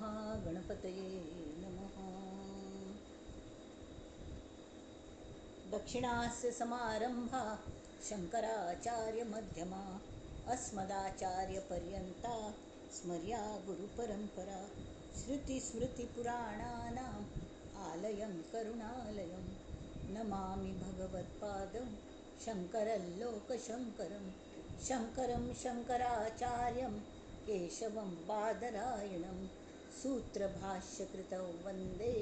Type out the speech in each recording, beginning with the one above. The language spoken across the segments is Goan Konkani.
महागणपतये नमः. दक्षिणास्य समारंभा शंकराचार्यमध्यमा अस्मदाचार्यपर्यंता स्मर्या गुरुपरंपरा. श्रुतिस्मृतिपुराणानाम् आलयं करुणालयं नमामि भगवत्पादं शंकरं लोकशंकरं शंकरं शंकराचार्यं केशवं बादरायणं सूत्रभाष्यकृतौ वंदे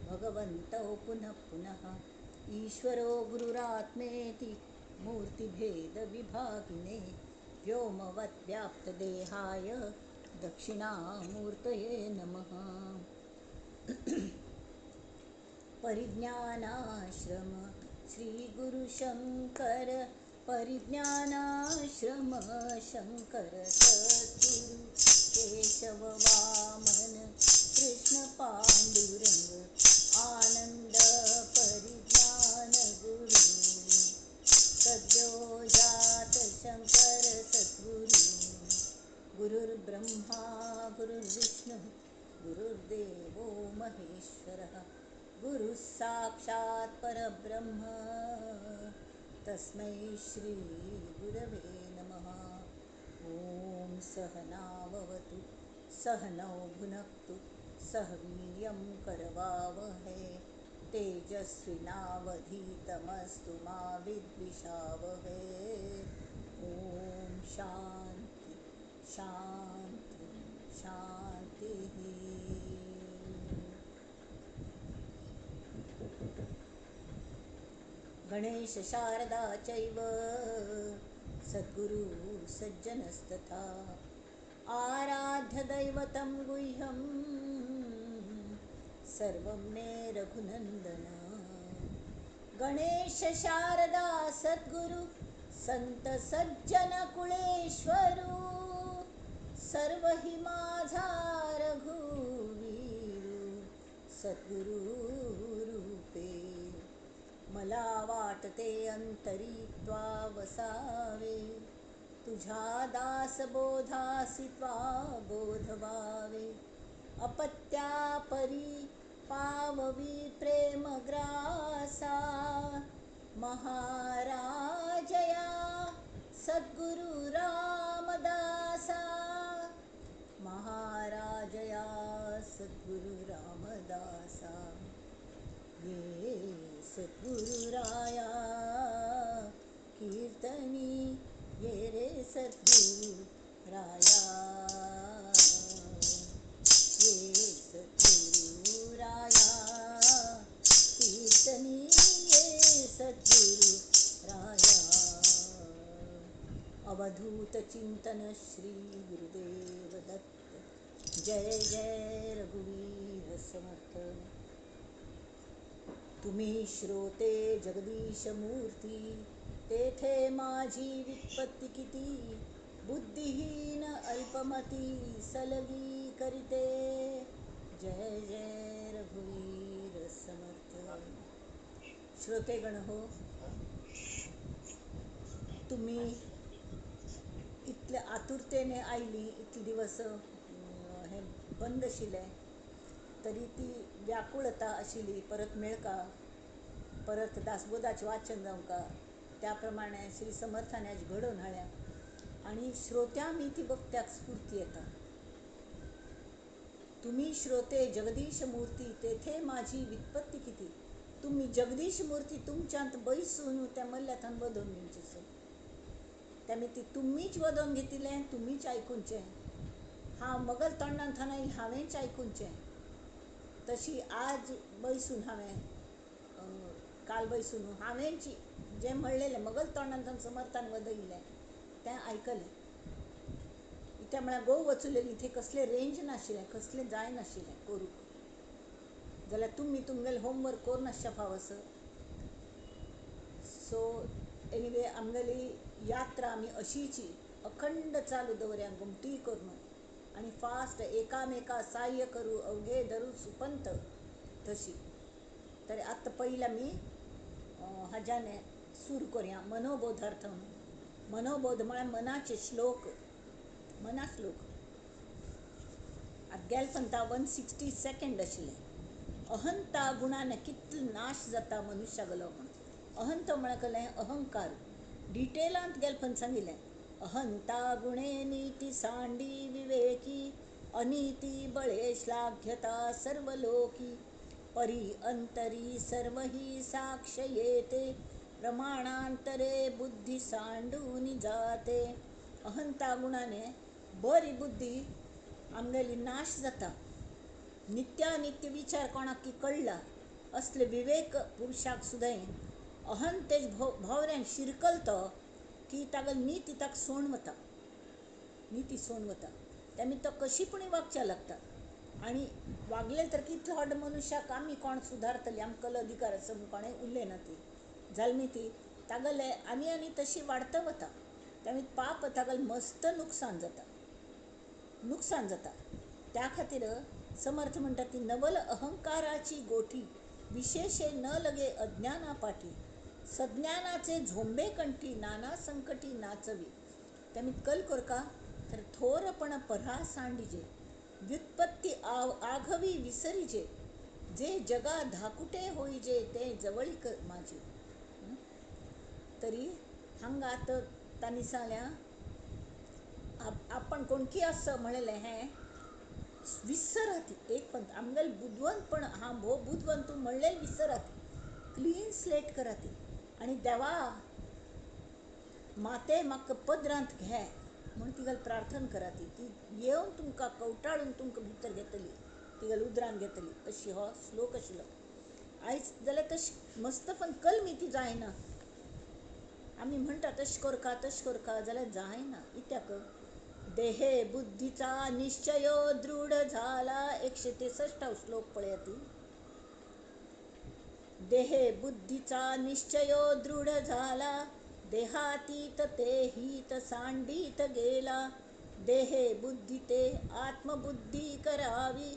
भगवन्तौ पुनः पुनः. ईश्वरो गुरुरात्मेति मूर्तिभेदविभागिने व्योमवद्व्याप्तदेहाय दक्षिणामूर्तये नमः. परिज्ञानाश्रम श्री गुरुशंकर परिज्ञानाश्रम शंकर सद्गुरु केशव वामन कृष्ण पांडुरंग आनंद परिज्ञान गुरु सद्यो जात शंकर सद्गुरु. गुरुर्ब्रह्मा गुरुर्विष्णु गुरुर्देवो महेश्वरः गुरुः साक्षात् परब्रह्म तस्मै श्री गुरवे नमः. ॐ सहनाववतु सहनौ भुनक्तु सह वीर्यं करवावहै तेजस्विनावधीतमस्तु मा विद्विषावहै. ॐ शांति शांति शांतिः. गणेश शारदा चैव सद्गुरु सज्जनस्तथा आराध्य दैवतं गुह्यं सर्वं मे रघुनंदन. गणेश शारदा सद्गुरु संत सज्जन कुळेश्वरू सर्व हि माझा रघुवीरू सद्गुरु रूपे. मला वाटते अंतरी त्वा वसावे तुझ्या दासबोधासी त्वा बोधवावे. अपत्या परी पाववी प्रेमग्रासा महाराजया सद्गुरु रामदासा. महाराजया सद्गुरु रामदासा. ये सद्गुरुराया कीर्तनी ये रे सद्गुरु राया. ये सद्गुरुराया कीर्तनी ये सद्गुरु राया. अवधूत चिंतन श्री गुरुदेव दत्त. जय जय रघुवीर समर्थ. तुम्ही श्रोते जगदीश मूर्ती तेथे माझी विपत्ती किती. बुद्धिहीन अल्पमती सलगी करीते. जय जय रघुवीर समर्थ. श्रोतेगण हो, तुम्ही इतले आतुरतेने आयली, इतले दिवस हे बंद आशिल्लें तरी ती व्याकुळता आशिल्ली परत मेळका, परत दासबोधाचें वाचन जावंका. त्या प्रमाणे श्री समर्थान आज घडोवन हाडल्या आनी श्रोत्या मी ती वक्त्याक स्फूर्ती येता. तुम्ही श्रोते जगदीश मूर्ती तेथे माझी वित्पत्ती किती. तुम्ही जगदीश मूर्ती तुमच्यांत बैसून त्या मल्ल्याथान वदोवन घेवचें सर. त्यामुळे ती तुमीच वदोवन घेतिल्लें, तुमीच आयकुचें. हांव मगल तोंडान थान आयलें हांवेंच आयकुचें. तशी आज बैसून हांवें काल बैसून हांवेंच जें म्हणलेलें मगल तोंडान थान समर्थान वदयिल्लें तें आयकलें. त्या म्हळ्यार गोव वचुलेली थंय कसलें रेंज नाशिल्लें, कसलें जाय नाशिल्लें करूंक. जाल्यार तुमी तुमगेलें होमवर्क करून आसचें फावो सर. सो एनिवे आमगेली यात्रा आमी अशीच अखंड चालू दवरया घुमटी करून आनी फास्ट एकामेका साह्य करू अवघे धरू सुपंथ तशी. तर आतां पयलीं आमी हाज्यान सुरू करया मनोबोधार्थ. मनोबोध म्हळ्यार मनाचे श्लोक, मना श्लोक. आतां गेले पंता 162 आशिल्लें. अहंता गुणान कितलो नाश जाता मनुष्या गेलो म्हूण. अहंत म्हळ्यार कसलें? अहंकार. डिटेलांत गेले पण सांगिल्लें. अहंता गुणे नीती सांडी विवेकी, अनिती बळे श्लाघ्यता सर्व लोकी, परी अंतरी सर्व ही साक्ष येते, प्रमाणांतरे बुद्धी सांडून जाते. अहंता गुणाने बरी बुद्धी आमगेली नाश जाता. नित्यानित्य विचार कोणाक की कळ्ळा असले विवेक पुरुषाक सुद्दां अहंतेज भोवऱ्यान शिरकल तो की तागेली नीती ताका सोण वता, नीती सोण वता. तेमी तो कशी पूण वागच्या लागता आनी वागले तर कितलो व्हड मनुष्याक आमी कोण सुदारतली, आमकां कल अधिकार आसा म्हूण कोणें उलयना ती जाल न्ही ती तागेले आनी आनी तशी वाडता वता. तेमी पाप तागेलें मस्त नुकसान जाता, नुकसान जाता. त्या खातीर समर्थ म्हणटा ती नवल अहंकाराची गोठी, विशेषे न लगे अज्ञाना पाठी, सज्ञानाचे झोंबे कंठी, नाना संकटी नाचवी. तेमी कल कोरका तर थोरपण परा सांडिजे, व्युत्पत्ती आघवी विसरिजे, जे जगा धाकुटे होईजे ते जवळीक माझे. तरी हांगा आतां तांणी सांगल्या आपण कोणकी आसा म्हणलें हें विसराती. एक पण आमगेले बुदवंतपण हांव भोव बुदवंत म्हणलें विसराती, क्लीन स्लेट कराती आनी देवा माते म्हाका पदरांत घे म्हूण तिगेली प्रार्थना कराती. ती येवन तुमकां कवटाळून तुमकां भितर घेतली, तिगेली उदरान घेतली. अशी हो श्लोक आशिल्लो. आयज जाल्यार तशें मस्त पण कलमी ती जायना. आमी म्हणटा तशें करका तशें करका जाल्यार जायना. कित्याक? देहे बुद्धीचा निश्चय दृढ झाला. 163 श्लोक पळया ती. देहे बुद्धीचा निश्चय दृढ झाला, देहातीत ते हित सांडीत गेला, देहे बुद्धी ते आत्मबुद्धी करावी,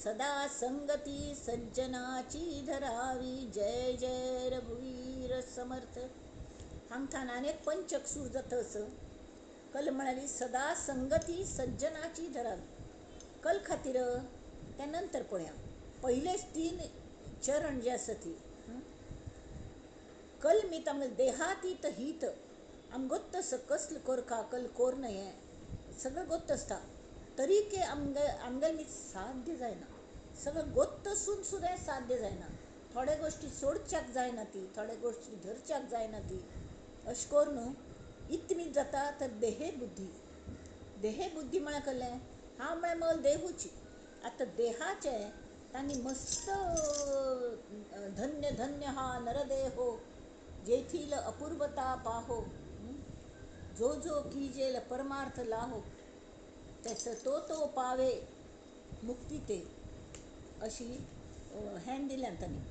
सदा संगती सज्जनाची धरावी. जय जय रघुवीर समर्थ. हांगथान आनी एक पंचक सूर जाता असो. कल म्हणाली सदा संगती सज्जनाची धरावी. कल खातीर त्या नंतर पळया पयलेच 3 चरण जे आसा ती कल मीत आमगे देहातीत हित आम गोत्त आसा कसलो कोरका कल कोर न्हय हें सगळें गोत्त आसता तरी के आमगे आमगेलें मीत साध्य जायना. सगळें गोत्त आसून सुद्दां साध्य जायना. थोड्या गोश्टी सोडच्याक जायना ती, थोड्या गोश्टी धरच्याक जायना ती. अशें करून इतमीत जाता तर देहे बुद्धी. देहे बुद्धी म्हळ्यार कसलें? हांव म्हळ्यार मगेलो देहूची. आतां देहाचें तांणी मस्त धन्य धन्य हा नरदेहो, जेथील अपूर्वता पाहो, जो जो कीजेल परमार्थ लाहो, तेस तो तो पावे मुक्ती ते, अशी हें दिल्यान तांणी.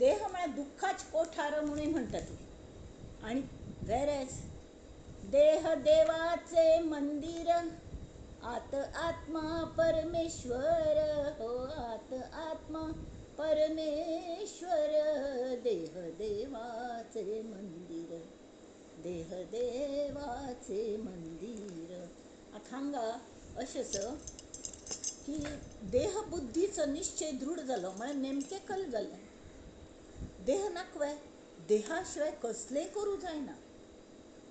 देह म्हळ्यार दुःखाचे कोठार म्हणून म्हणटात. आनी वेरेज देह देवाचे मंदिर, आत आत्मा परमेश्वर, हो आत आत्मा परमेश्वर, देह देवाचे मंदिर, देह देवाचे मंदिर. आतां हांगा अशेंच की देह बुद्धीचो निश्चय दृढ जालो म्हळ्यार नेमकें कल जालें. देह नाकवे देहा शिवाय कसलें करूं जायना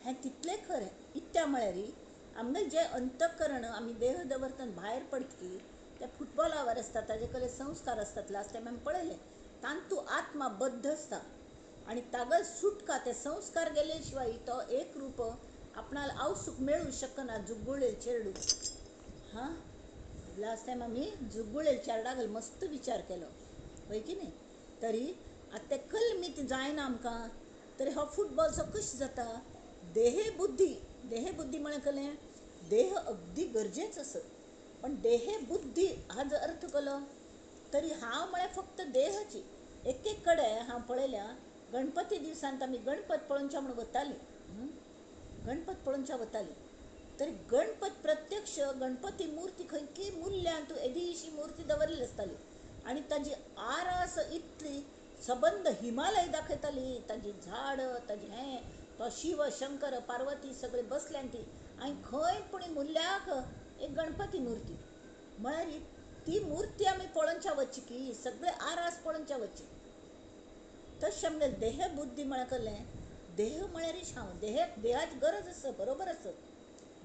हें तितलें खरें. इत्या म्हळ्यार आमगेलें जें अंतकरण आमी देह दवरतना भायर पडटकीर ते फुटबॉलावर आसता, ताजे कडेन संस्कार आसतात. लास्ट टायम आमी पळयलें तांतू आत्मा बद्ध आसता आनी तागेल सुटका ते संस्कार गेले शिवाय तो एक रूप आपणाक आवसूक मेळूं शकना. जुगुळेल चेडू हां लास्ट टायम आमी जुगुळेल चेरडा मस्त विचार केलो हय की न्ही. तरी आतां तें कलमीत जायना आमकां तरी हो फुटबॉलचो कशें जाता? देहे बुद्धी. देहे बुद्धी म्हळ्यार कसलें? देह अगदी गरजेच आसा पण देहे बुद्धी हाजो अर्थ केलो तरी हांव म्हळ्यार फक्त देहाची. एक एक कडेन हांव पळयल्या गणपती दिवसान आमी गणपत पळोवच्या म्हूण वतालीं, गणपत पळोवच्या वतालीं. तर गणपत प्रत्यक्ष गणपती मूर्ती खंयची मुल्यांत येदीशी मूर्ती दवरलेली आसताली आनी ताजी आरास इतली सबंद हिमालय दाखयताली, ताजी झाड, ताजें हें, तो शिव शंकर पार्वती सगळे बसल्यान ती, आनी खंय पूण मुल्याक एक गणपती मूर्ती. म्हळ्यार ती मूर्ती आमी पळोवच्या वचची की सगळे आरास पळोवच्या वचची. तशें आमगे देह बुद्धी म्हळ्यार कसलें, देह म्हळ्यारच हांव, देह देहाची गरज आसा, बरोबर आसा,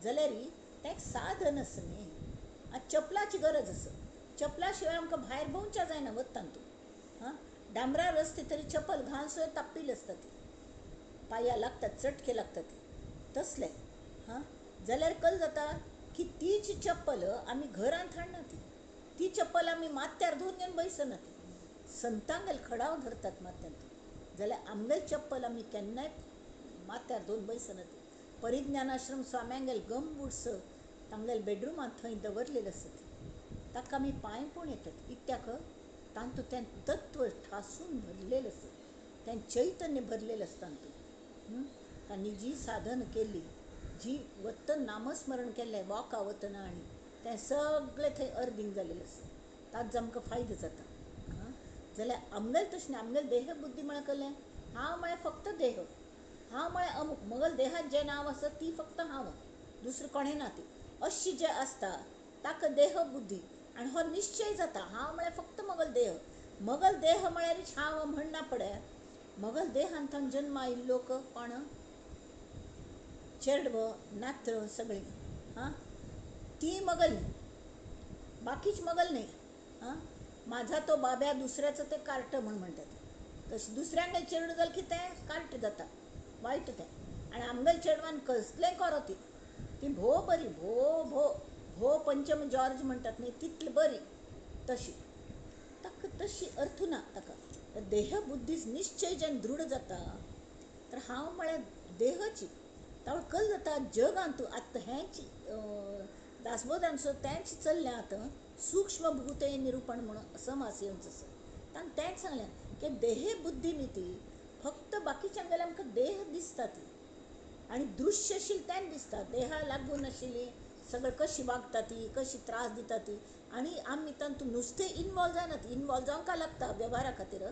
जाल्यार तें एक साधन आसा न्ही. आतां चपलाची गरज आसा, चपला शिवाय आमकां भायर भोंवच्या जायना वता तूं. हां, डांबरा रस्ते तरी चपल घालून सुद्दां ताप्पील आसता ती, पांया लागतात, चटके लागतात ती, तसलें. हां, जाल्यार कल जाता की तीच चप्पल आमी घरांत हाडना, ती ती चप्पल आमी माथ्यार धुवन घेवन बैसना, ती संतांगेल खडाव धरतात माथ्यांत, जाल्यार आमगेल चप्पल आमी केन्नाय माथ्यार धुवन बैसना ती. परिज्ञानाश्रम स्वाम्यांगेल गम बुट्स तांगेल बेडरुमांत थंय दवरलेले आसा ती, ताका आमी पांय पूण येतात इत्याक तातूंत तें तत्व ठासून भरलेलें आसा, तें चैतन्य भरलेलें आसता तातूंत. तांणी जी साधन केली, जी वतन नामस्मरण केल्लें वॉका वतना, आनी तें सगळें थंय अर्दींग जालेलें आसा, ताजो आमकां फायदो जाता. हां, जाल्यार आमगेल तशें न्ही, आमगेल देह बुद्धी म्हळ्यार कसलें, हांव म्हळ्यार फक्त देह, हांव म्हळ्यार अमूक, मगल देहात जें नांव आसा ती फक्त हांव, दुसरें कोणें ना ती, अशी जें आसता ताका देह बुद्धी. आनी हो निश्चय जाता हांव म्हळ्यार फक्त मगल देह, मगल देह म्हळ्यारच हांव म्हणना पडे. मगल देहांतल्यान जन्म आयिल्लो लोक कोण, चेडव नात्र सगळीं, हां, ती मगल, बाकीच मगल न्ही. हां, माझा तो बाब्या दुसऱ्याचं ते कार्ट म्हूण म्हणटात, तशें दुसऱ्यांगेल चेडूं जालें की तें कार्ट जाता, वायट तें. आनी आमगेल चेडवान कसलें करो ती, ती भोव बरी, भोव भोव भोव पंचम जॉर्ज म्हणटात न्ही तितली बरी, तशी ताका तशी अर्थ ना ताका. देह बुद्धी निश्चय जेन्ना दृढ जाता तर हांव म्हळ्यार देहची तावळ कल जाता जगांत आतां हेंच दासबोधान सुद्दां तेंच चल्लें आतां, सूक्ष्म भूते निरूपण म्हणून समास येवचो आसा, तांकां तेंच सांगलें की देह बुद्धी न्ही ती फक्त बाकीच्यांक जाल्यार आमकां देह दिसता ती आनी दृश्यशील तेंच दिसता, देहा लागून आशिल्ली सगळें कशी वागता ती, कशी त्रास दिता ती, आनी आमी तातूंत नुस्तें इनवॉल्व जायनात, इनवॉल्व जावंक लागता वेव्हारा खातीर,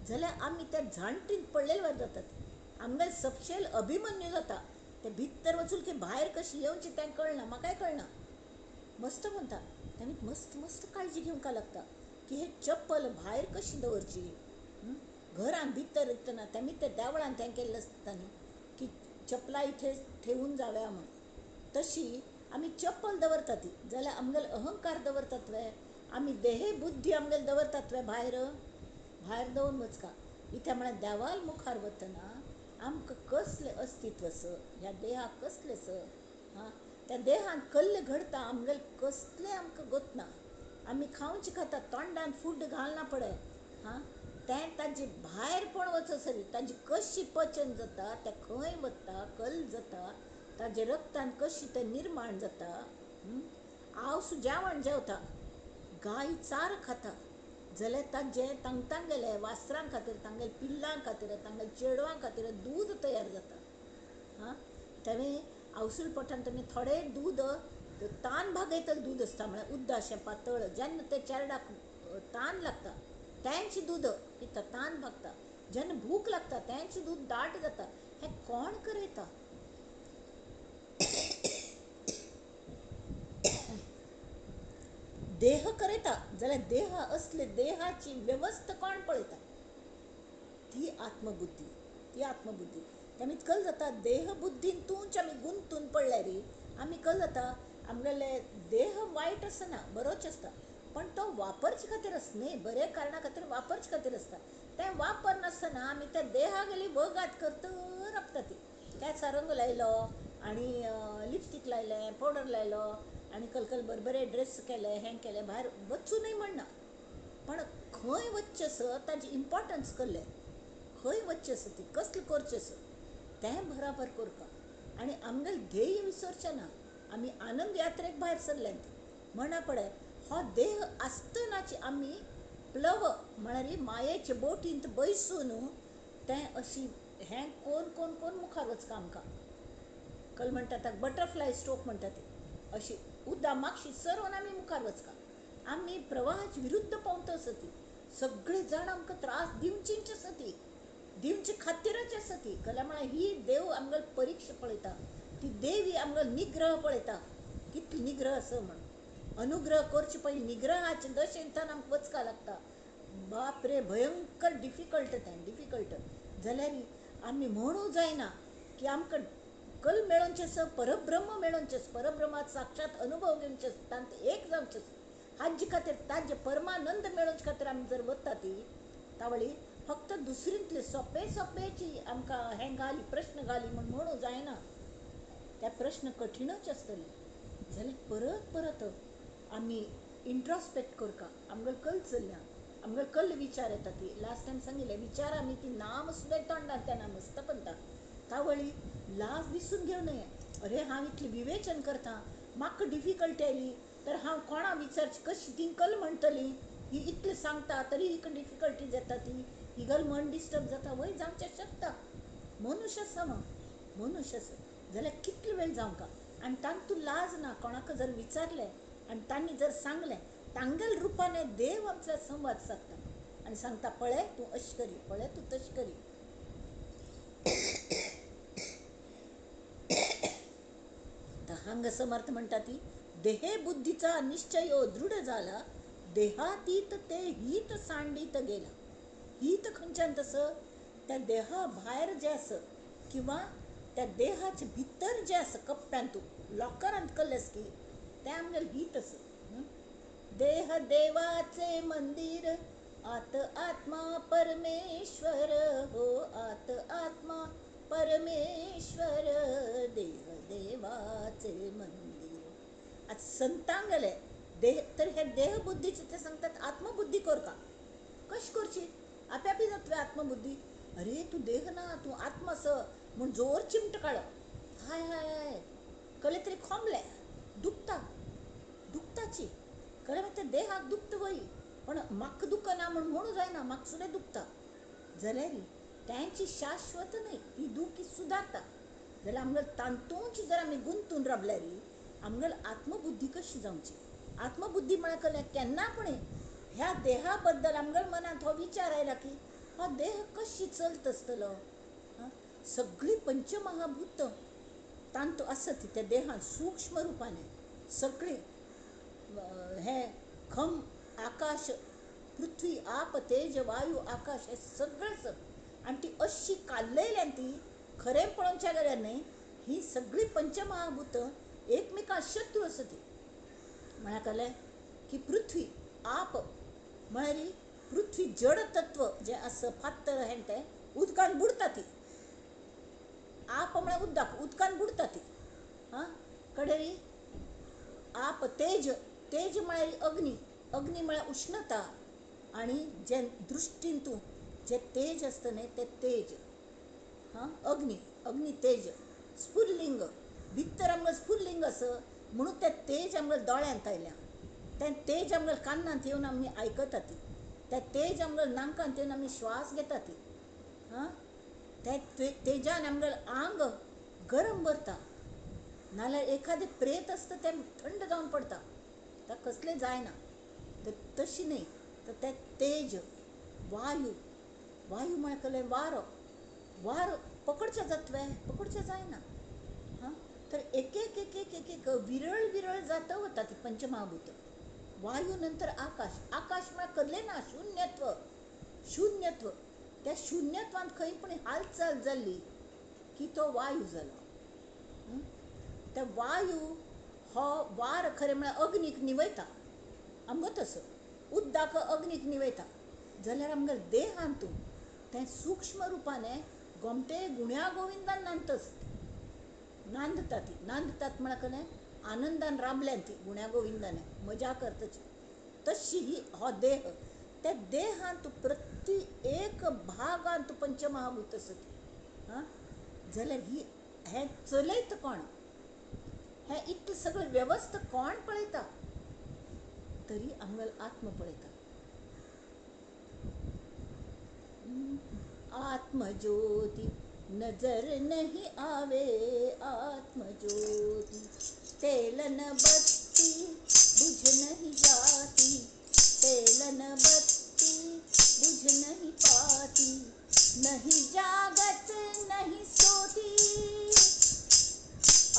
जाल्यार आमी त्या झांटीन पडलेले वर जातात, आमगेल सपशेल अभिमन्यू जाता, ते भितर वचून की भायर कशी येवची तें कळना, म्हाकाय कळना. मस्त म्हणटा ताणी मस्त मस्त काळजी घेवंक लागता की हे चप्पल भायर कशी दवरची, घरान भितर येतना तेमी ते देवळान तें केल्लें आसता न्ही की चपला इथे ठेवून जाव्या म्हणून, तशी आमी चप्पल दवरतात ती, जाल्यार आमगेल अहंकार दवरतात वे, आमी देह बुद्धी आमगेल दवरतात वे भायर, भायर दवरून वचका. इत्या म्हळ्यार देवाल मुखार वतना आमकां कसलें अस्तित्व आसा, ह्या देहाक कसलें आसा, हां, त्या देहान कल्लें घडता आमगेल कसलें आमकां गोतना, आमी खावचें खाता तोंडान फूड घालना पडय, हां, तें ताजे भायर पण वचसरी ताजी कशी पचन जाता, तें खंय वता, कल जाता, ताजे रक्तान कशी तें निर्माण जाता. आवस जेवण जेवता, गाय चार खाता, जाल्यार ताजें तांगेले वासरां खातीर, तांगेले पिल्लां खातीर, तांगेले चेडवां खातीर दूद तयार जाता. हां, तेणें आवसूल पोटान तुमी थोडें दूद तान भागयतलें दूद आसता, म्हळ्यार उद्द अशें पातळ, जेन्ना तें चेरडाक तान लागता तेंच दूद पिता, तान भागता, जेन्ना भूक लागता तेंच दूद दाट जाता. हें कोण करयता? देह करयता, जाल्यार देह असले देहाची वेवस्था कोण पळयता? ती आत्मबुद्धी, ती आत्मबुद्धी. तेमी कल जाता देह बुद्धीन तूंच आमी गुंतून पडल्यार आमी कल जाता आमगेले देह वायट आसना, बरोच आसता, पण तो वापरचे खातीर आसता न्ही, बरे कारणा खातीर वापरचे खातीर आसता. तें वापर नासतना आमी त्या देहागेली वगात करत राबता ती, त्याचा रंग लायलो आनी लिपस्टीक लायलें, पावडर लायलो आनी कलकल बरे ड्रेस केले, हें केलें, भायर वचूं न्हय म्हणना, पण खंय वचचें आसा ताजी इम्पोर्टन्स कळ्ळें, खंय वचचें आसा ती, कसलें करचें आसा तें बराबर करपा. आनी आमगेलें ध्येय विसरचें ना. आमी आनंद यात्रेक भायर सरले म्हणा पडय हो देह आसतनाची आमी प्लव म्हळ्यार मायेचे बोटींत बैसून तें अशी हें कोण कोण कोण मुखार वचका आमकां कल म्हणटा ताका बटरफ्लाय स्ट्रोक म्हणटा ते, अशी उद्दा मागशी सरोन आमी मुखार वचका, आमी प्रवाहाचे विरुद्ध पावत आसा ती. सगळे जाण आमकां त्रास दिवचीच आसा ती, दिवचे खातीरच आसा ती. कला म्हळ्यार ही देव आमगेलो परिक्षा पळयता, ती देवी आमगेलो निग्रह पळयता, कितलो निग्रह आसा म्हण. अनुग्रह करचे पयलीं निग्रहाचे दशेंतल्यान आमकां वचका लागता. बाप रे, भयंकर डिफिकल्ट तें, डिफिकल्ट. जाल्यार आमी म्हणू जायना की आमकां कल मेळोवचें आसा, परब्रह्म मेळोवचें आसा, परब्रह्मात साक्षात अनुभव घेवचें आसा, तांत एक जावचें आसा. हाजे खातीर ताजे परमानंद मेळोवचे खातीर आमी जर वता ती तावळी फक्त दुसरींतले सोंपे सोंपेची आमकां हें घाली प्रश्न घाली म्हूण म्हणू जायना. त्या प्रश्न कठीणच आसतले. जाल्यार परत परत आमी इंट्रोस्पेक्ट करका, आमगेलो कल चल्ल्या, आमगेलो कल विचार येता ती. लास्ट टायम सांगिल्लें विचार आमी ती नाम सुद्दां तोंडान त्या नाम मस्त तावळी लाज दिसून घेवं नये. अरे हांव इतलें विवेचन करता, म्हाका डिफिकल्टी आयली तर हांव कोणा विचारची, कशी ती कल म्हणटली, ही इतलें सांगता तरी हिका डिफिकल्टी जाता ती, ही गल मन डिस्टर्ब जाता. वय जावचें शकता, मनुष्य आसा मग, मनुष्य आसा जाल्यार कितलो वेळ जावंका. आनी तांतूं लाज ना, कोणाक जर विचारलें आनी तांणी जर सांगलें, तांगेल रुपान देव आमचो संवाद सादता आनी सांगता, पळय तूं अशें करी, पळय तूं तशें करी. हांगा समर्थ म्हणटा ती देहे बुद्धीचा निश्चय दृढ झाला, देहातीत ते हित सांडीत गेला. हित खंयच्यान तसं त्या देहा भायर जें आसा किंवा त्या देहाचे भितर जें आसा कप्प्यांतू लॉकरांत कल्लें की तें आमगेलें हित आसा. देह देवाचे मंदिर आत आत्मा परमेश्वर, हो आत आत्मा परमेश्वर, देह देवाचे मंदिर. आज संतांगेले देह तर हे देहबुद्धीचे ते सांगतात आत्मबुद्धी करका. कशी करची? आप्यापी जातली आत्मबुद्धी. अरे तूं देह ना, तूं आत्मा आसा म्हूण जोर चिमट काडप, हाय हाय हाय कले तरी खोंबले, दुखता, दुखताची कळे मागीर त्या देहाक दुखता वय, पण म्हाका दुखना म्हूण म्हणू जायना, म्हाका सुद्दां दुखता. जाल्यार तांची शाश्वत न्हय, ती दुखी सुदारता. जाल्यार आमगेले तातूंच जर आमी गुंतून रावल्यार आमगेली आत्मबुद्धी कशी जावची? आत्मबुद्धी म्हळ्यार कळ्ळें केन्ना पूण ह्या देहा बद्दल आमगेल्या मनांत हो विचार आयला की हो देह कशी चलत आसतलो, सगळीं पंचमहाभूत तांतू आसत त्या देहांत सूक्ष्म रुपान सगळीं, हे खम आकाश पृथ्वी आप तेज वायू आकाश हे सगळें. आनी ती अशी काडलेल्यान ती खरें पळोवच्या गेल्यार न्हय, ही सगळीं पंचमहाभूत एकमेकां शत्रू आसा ती. म्हळ्यार कळ्ळें की पृथ्वी आप म्हळ्यार पृथ्वी जड तत्व जें आसा फातर हें तें उदकान बुडटा ती. आप म्हळ्यार उदक, उदकान बुडटा ती. आं कडेरी आप तेज, तेज म्हळ्यार अग्नी, अग्नी म्हळ्यार उष्णता. आनी जे दृश्टीन तूं जे तेज आसता न्हय तें तेज, हां अग्नी, अग्नी तेज स्फुरलिंग, भितर आमकां स्फुरलिंग आसा म्हणून तें तेज आमकां दोळ्यांत आयल्या, तें तेज आमकां कानांत येवन आमी आयकता ती, तें तेज आमकां नाकांत येवन आमी श्वास घेता ती. हां त्या तेजान आमगेलें आंग गरम भरता, नाल्यार एखादें प्रेत आसता तें थंड जावन पडटा, ताका कसलें जायना. तर तशी न्हय, तर तें तेज वायू, वायू म्हळ्यार कळ्ळें वारो, वारो पकडचें जातलें, पकडचें जायना. हां तर एक एक एक एक एक एक विरळ विरळ जाता वता ती पंचमहाभूत. वायू नंतर आकाश, आकाश म्हळ्यार कसलें ना शून्यत्व, शून्यत्व. त्या शून्यत्वांत खंय पूण हालचाल जाल्ली की तो वायू जालो. त्या वायू हो वार खरें म्हळ्यार अग्नीक निवयता, आमगो तसो उद्दाक अग्नीक निवयता. जाल्यार आमगेल्या देहांतू तें सूक्ष्म रुपान गोमटे गुण्या गोविंदान नांदतस, नांदता ती. नांदतात म्हळ्यार कळ्ळें आनंदान राबल्यान ती गुण्या गोविंदान मजा करताची तशी ही हो देह. त्या देहांत प्रति एक भागांत पंचमहाभूत आसा ती. हां जाल्यार ही हें चलयता कोण, हें इतलें सगळें वेवस्था कोण पळयता? तरी आमगेलो आत्मा पळयता. आत्मज्योती नजर नहीं आवे आत्मज्योती। तेलन बत्ती बुझ नहीं जाती, तेलन बत्ती बुझ नहीं पाती, नहीं जागत नहीं सोती।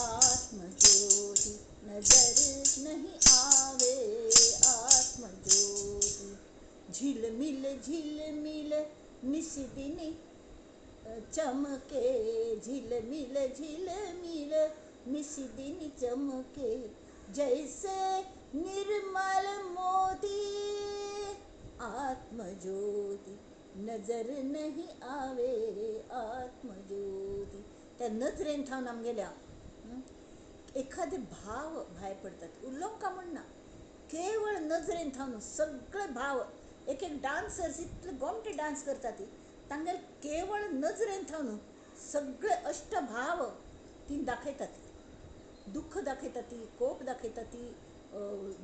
आत्मज्योती नजर नहीं आवे आत्मज्योती। झिलमिल झिलमिल निशिदिनी चमके, झिलमिल झिलमिल निशिदिनी चमके, जैसे निर्मल मोती। आत्मज्योती नजर नहीं आवे आत्मज्योती। त्या नजरेन थावन आमगेल्या एखादे भाव भायर पडतात, उलोवंक का म्हणना, केवळ नजरेन थावन सगळे भाव। एक एक डान्सर्स इतले गोमटे डान्स करतात ती तांगेले केवळ नजरेन थावन सगळे अष्टभाव ती दाखयतात। दुःख दाखयता ती, कोप दाखयता ती,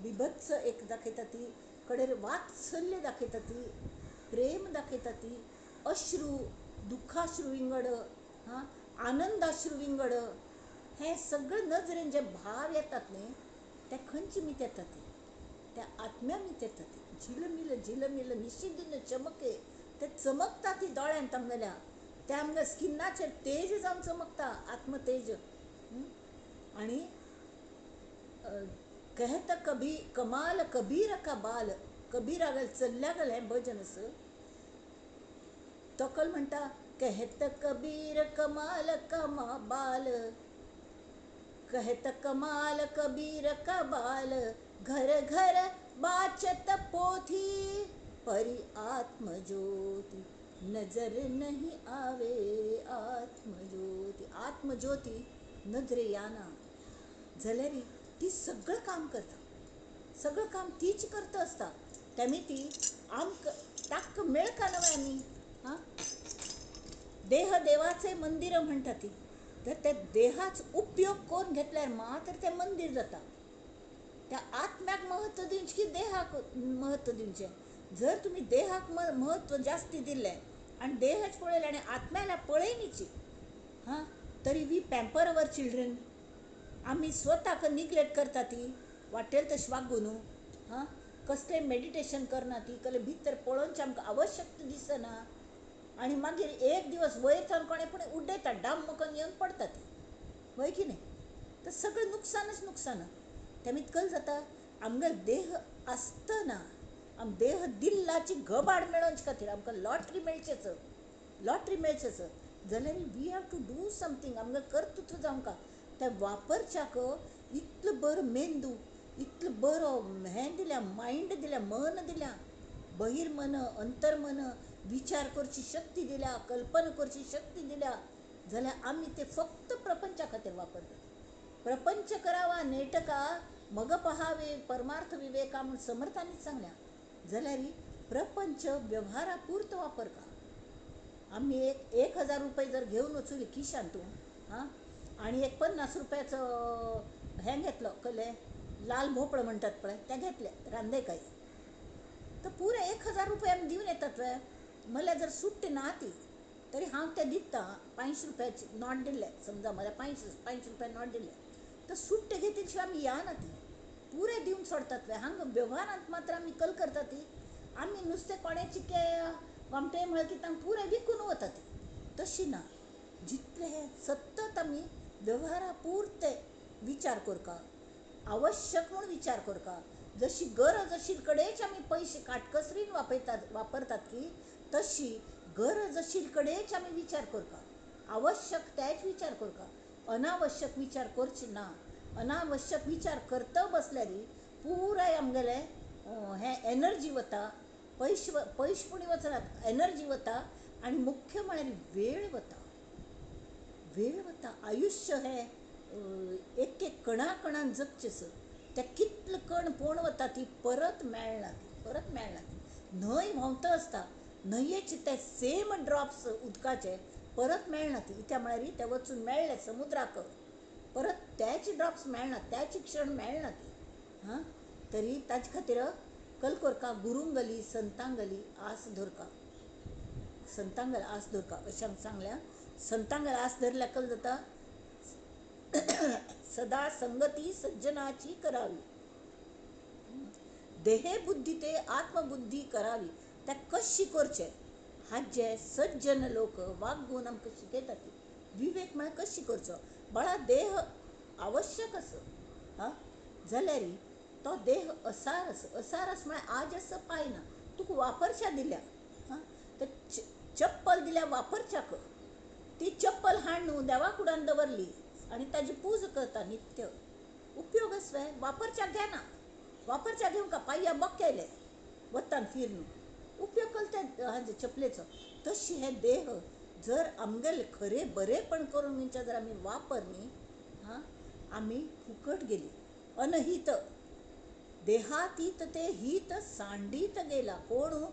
बिभत्स एक दाखयता ती, कडेर वात्सल्य दाखयता ती, प्रेम दाखयता ती, अश्रू दुःखाश्रू विंगड, हां आनंदाश्रू विंगड, हे सगळे नजरेन जे भाव येतात न्ही ते खंयचे मीत येतात, त्या आत्म्या मीत येतात। झिलमिल झिलमिल निशिदिन चमके, ते चमकता ती दोळ्यांत आमगेल्या, त्या आमगे स्किनाचेर तेज जावन चमकता आत्मतेज। आणि कहत कभी कमाल कबीर का बाल, कबीरागल चल्ल्यागल हें भजन आसा। तोकल म्हणटा कहत कबीर कमाल कमा बाल, कहत कमाल कबीर का बाल, घर घर बाचत पोथी, परी आत्मज्योती नजर नहीं आवे आत्मज्योती। आत्मज्योती नजरे याना जाल्यार ती सगळें काम करता, सगळें काम तीच करता आसता। तेमी ती आमकां ताका मेळका नवे आमी, हां देह देवाचे मंदिर म्हणटा ती, तर त्या देहाच उपयोग करून घेतल्यार मात्र तें मंदीर जाता। त्या आत्म्याक महत्व दिवचें की देहाक महत्व दिवचें? जर तुमी देहाक महत्व जास्ती दिलें आनी देहच पळयलें आनी आत्म्याला पळयनीची, हां तरी we pamper our children, आमी स्वताक निग्लेक्ट करता ती, वाटेल तशें वागून, हां कसलें मेडिटेशन करना ती, कसलें भितर पळोवचें आमकां आवश्यक दिसना, आनी मागीर एक दिवस वयर सावन कोणें पूण उडयता डाम करून येवन पडटा ती, वय की न्ही? तर सगळें नुकसानच नुकसान। तेमी कल जाता आमगेलो देह आसतना आम देह दिल्लाची गबाड मेळोवचे खातीर आमकां लॉटरी मेळचेच, लॉटरी मेळचेच जाल्यार we have to do something, आमकां कर्तृत्व जावंक त्या वापरच्याक इतलो बरो मेंदू, इतलो बरो हें दिल्या, मायंड दिल्या, मन दिल्या, बहिर्मन अंतर्मन विचार करची शक्ती दिल्या, कल्पना करची शक्ती दिल्या, जाल्यार आमी ते फक्त प्रपंचा खातीर वापरतात। प्रपंच करावा नेटका मग पहावे परमार्थ विवेका म्हूण समर्थांनीच सांगल्या, जाल्यार प्रपंच व्यवहारा पुरतो वापर का। आमी एक 1000 रुपये जर घेवन वचून खिशान तूं, हां आनी एक 50 रुपयाचो हें घेतलो, कसलें लाल भोपळो म्हणटात पळय तें घेतलें रांदेकाय, तर पुरे 1000 रुपये आमी दिवन येतात वे। म्हणल्यार जर सुट्टी ना ती तरी हांव तें दिता, 500 रुपयाची not दिल्ले समजा, म्हळ्यार 500 रुपया not दिल्ले तर सुट्टे घेतील शिवाय आमी या ना ती पुरे दिवन सोडतात वे। हांगा व्यवहारांत मात्र आमी कल करता ती, आमी नुस्तें कोणें चिके गोमटें म्हळ्यार की तांकां पुरे विकून वता ती, तशी ना। जितले हे सतत आमी व्यवहारा पुरते विचार करका, आवश्यक म्हूण विचार करका, जशी गरज आशिल्ले कडेच आमी पयशे काटकसरीन वापरतात की तशी गरज आशिल्ले कडेच आमी विचार करका, आवश्यक तेच विचार करका, अनावश्यक विचार करचे ना। अनावश्यक विचार करता बसल्यार पुराय आमगेलें हें एनर्जी वता, पयशे पयशे पूण वचनात, एनर्जी वता, आनी मुख्य म्हळ्यार वेळ वता, वेळ वता। आयुश्य हें एक एक कणा कणान जगचें, ते कितले कण पोण वता ती परत मेळना, ती परत मेळना ती। न्हंय व्हांवता आसता, न्हंयेचे ते सेम ड्रॉप्स उदकाचे परत मेळना ती, कित्याक म्हळ्यार ते वचून मेळ्ळे समुद्राक, परत तेच ड्रॉप्स मेळना, तेच क्षण मेळना ती, हां तरी ताजे खातीर कल कोरका गुरुंगली संतांगली आस धरका। संतांगल आस दवरका अशें आमकां सांगल्या. संतांगल आस धरल्या कल जाता सदा संगती सज्जनाची करावी, देहे बुद्धी ते आत्मबुद्धी करावी. त्या कशी करचे हाजे सज्जन लोक वागून आमकां शिकयतात. विवेक म्हळ्यार कशी करचो बाळा, देह आवश्यक आसा हां, जाल्यार तो देह असार आसा. असार आसा म्हळ्यार आज आसा पायना, तुका वापरच्या दिल्या हां, तर चप्पल दिल्या वापरच्याक, ती चप्पल हाड न्हू देवा कुडान दवरली आनी ताजी पूजा करता नित्य, उपयोग आसा वापरच्याक घेना, वापरच्याक घेवंक पांया बक्केले वतान फिर उपयोग करता त्या हाजे चपलेचो. तशी हे देह जर आमगेले खरे बरेपण करून घेवचे जर आमी वापर न्ही हां, आमी फुकट गेली. अनहीत देहातीत ते हित सांडीत गेला. कोण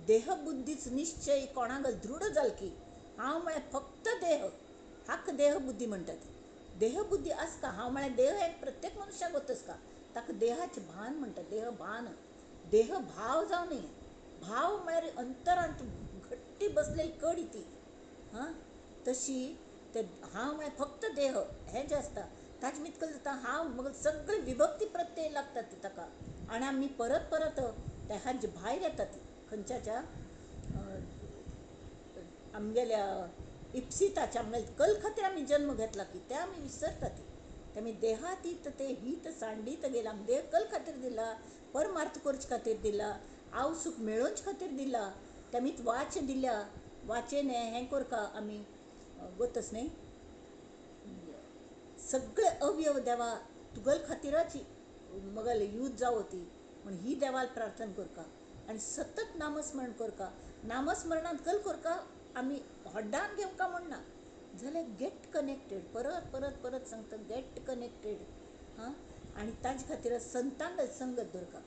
देहबुद्धीच निश्चय कोणाक दृढ जाल की हांव म्हळ्यार फक्त देह, हाका देहबुद्धी म्हणटात. देहबुद्धी आसता हांव म्हळ्यार देह एक प्रत्येक मनशाक वतस का, ताका देहाचें भान म्हणटात. देह भान, देह भाव जावं न्ही, भाव म्हळ्यार अंतरांत घट्टी बसलेली कडी ती हां, तशी ते हांव म्हळ्यार फक्त देह हें जें आसता ताजें मितकल जाता हांव मग सगळे विभक्ती प्रत्यय लागतात ती ताका, आनी आमी परत परत त्या हाजे भायर येतात ती खंयच्याच्या आमगेल्या इप्सिताच्या आमगेल्या कल खातीर आमी जन्म घेतला की ते आमी विसरतात ती. ते आमी देहातीत ते हित सांडीत गेला. आमी देह कल खातीर दिला, परमार्थ करचे खातीर दिला, आव सूख मेळोवचे खातीर दिला, ते आमी वाच दिल्या, वाचेन हें करका आमी गोतस न्ही सगळे अवयव देवा तुगल खातीरच मगल यूज जावो ती म्हण ही देवाल प्रार्थना करका आनी सतत नामस्मरण करका. नामस्मरणांत कल करका आमी हड्डान घेवंका म्हण ना, जाल्यार गेट कनेक्टेड, परत परत परत सांगता गेट कनेक्टेड हां. आनी ताजे खातीर संतांगल संगत दवरका,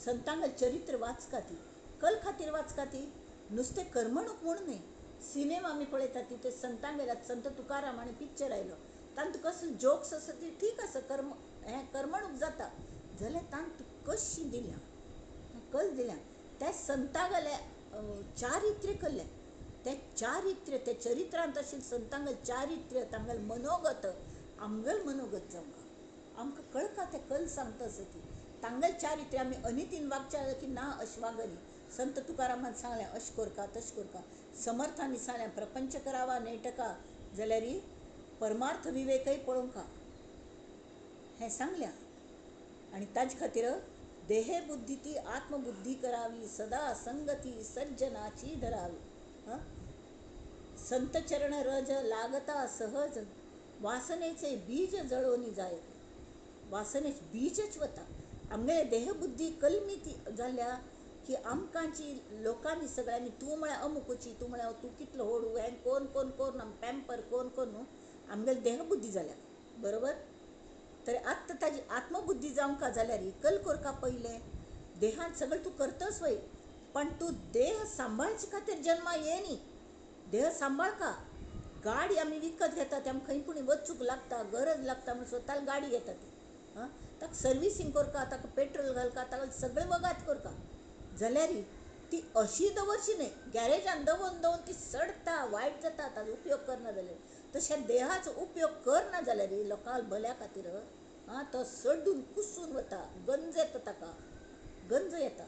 संतांगल चरित्र वाचका ती कल खातीर वाचका ती, नुस्तें करमणूक म्हूण न्ही. सिनेमा आमी पळयतात ती ते संतांगेल्या संत तुकाराम आनी पिक्चर आयलो तांतूं कसलो जोक्स आसा ती ठीक आसा, कर्म हें करमणूक जाता, जाल्यार तांतूं कशी दिल्या कल दिल्या त्या संतांगेल्या चारित्र्य कल्लें, ते चारित्र्य ते चरित्रांत आशिल्लें संतांगेलें चारित्र्य तांगेलें मनोगत आमगेलें मनोगत जावंक आमकां कळका ते कल सांगता आसा ती तांगेलें चारित्र्य. आमी अनितीन वागचें की ना अशें वागनी. संत तुकारामान सांगलें अशें करका तशें करका, समर्थांनी सांगलें प्रपंच करावा नेटका जाल्यार परमार्थ विवेकय पळोवंका हें सांगल्या. आनी ताजे खातीर देहे बुद्धी ती आत्मबुद्धी करावी, सदा संगती सज्जनाची धरावी. हां, संत चरण रज लागता सहज, वासनेचे बीज जळोनी जाय. वासनेचे बीजच वता. आमगेले देहबुद्धी कलमी ती जाल्या की आमकांची लोकांनी सगळ्यांनी तूं म्हळ्यार अमुकची, तूं म्हळ्यार तूं कितलो होडू हें कोण कोण कोण आम पॅम्पर कोण कोण न्हू आमगेले देहबुद्धी जाल्या बरोबर. तर आत्तां ताजी आत्मबुद्धी जावंक जाल्यार कल करका पयलें देहान सगळें तूं करतच वय, पण तूं देह सांबाळचे खातीर जन्मा ये न्ही. देह सांबाळका. गाडी आमी विकत घेता ते आमकां खंय पूण वचूंक लागता, गरज लागता म्हूण स्वताक गाडी घेता ती हां, ताका सर्विसींग करका, ताका पेट्रोल घालका, ताका सगळें वगात करका, जाल्यार ती अशी दवरची न्हय गॅरेजान दवरून दवरून ती सडटा, वायट जाता, ताजो उपयोग करना जाल्यार. तशें देहाचो उपयोग करना जाल्यार लोकांक भल्या खातीर आं तो सडून कुसून वता, गंज येता ताका, गंज येता.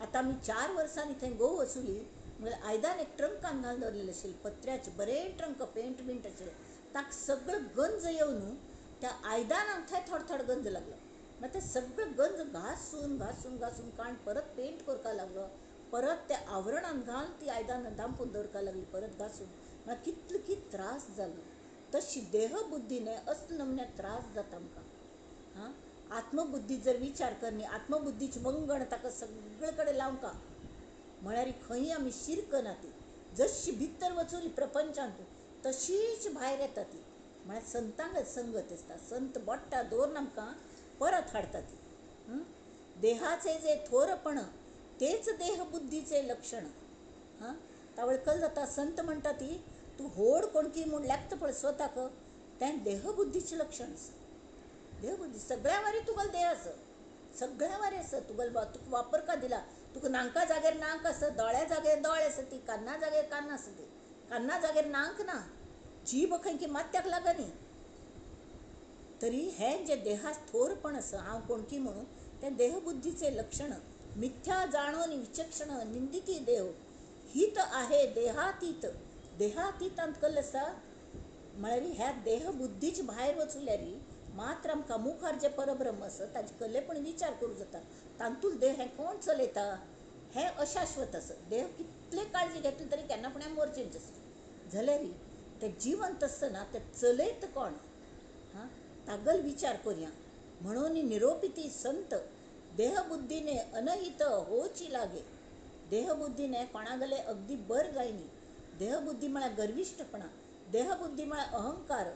आतां आमी 4 वर्सांनी थंय गोव वसुली म्हळ्यार आयदन एक ट्रंकान घालून दवरलेलें आशिल्लें, पत्र्याचें बरें ट्रंक पेंट बिंट आशिल्लें, ताका सगळो गंज येवन त्या आयदनाक थंय थोडो थोडो गंज लागलो. मागीर ते सगळो गंज घासून घासून घासून काण परत पेंट करपाक लागलो, परत त्या आवरणान घालून ती आयदनां धांपून दवरपाक लागली परत घासून. मागीर कितलो कित त्रास जालो. तशी देहबुद्धीने असले नमुन्या त्रास जाता आमकां हां. आत्मबुद्धी जर विचार करनी, आत्मबुद्धीची वंगण ताका सगळे कडेन लावंका म्हळ्यार खंय आमी शिरकना ती, जशी भितर वचून प्रपंचांत तशीच भायर येता ती. म्हळ्यार संतांक संगत आसता, संत बोट्टा दवरून आमकां परत हाडटा ती. देहाचे जे थोरपण तेच देहबुद्धीचे लक्षण. हां, तावळ कल जाता संत म्हणटा ती तूं होड कोणकी म्हूण लागता पळय स्वताक, तें देहबुद्धीचें लक्षण आसा. देहबुद्धी सगळ्या वारी तुगेलो देह आसा, सगळ्या वारी आसा तुगेलो, तुका वापर का दिला, तुका नाका जाग्यार नाक आसा, दोळ्या जाग्यार दोळे आसा ती, कान्ना जाग्यार कान आसा ती, कान्ना जाग्यार नाक ना, जीभ खंय की माथ्याक लागनी. तरी हे जे देहात थोरपण आसा हांव कोणकी म्हणून ते देहबुद्धीचे लक्षण मिथ्या जाणून विचक्षण निंदिती देह हित आहे देहातीत. देहातीतांत कल्ल आसा म्हळ्यार ह्या देहबुद्धीच भायर वचल्यार मात्र आमकां मुखार जे परब्रह्म आसा ताजे कल्ले पण विचार करूं जाता. तातूंत देह हें कोण चलयता हें अशाश्वत आसा. देह कितले काळजी घेतली तरी केन्ना पण मोरचेंच आसता. जाल्यार ते जिवंत आसतना ते चलयत कोण हां तागल विचार करुया. म्हणून निरोपिती संत देहबुद्धीने अनहित होची लागे. देहबुद्धीने कोणागले अगदी बर जायनी. देहबुद्धी म्हळ्यार गर्विश्ठपणा, देहबुद्धी म्हळ्यार अहंकार.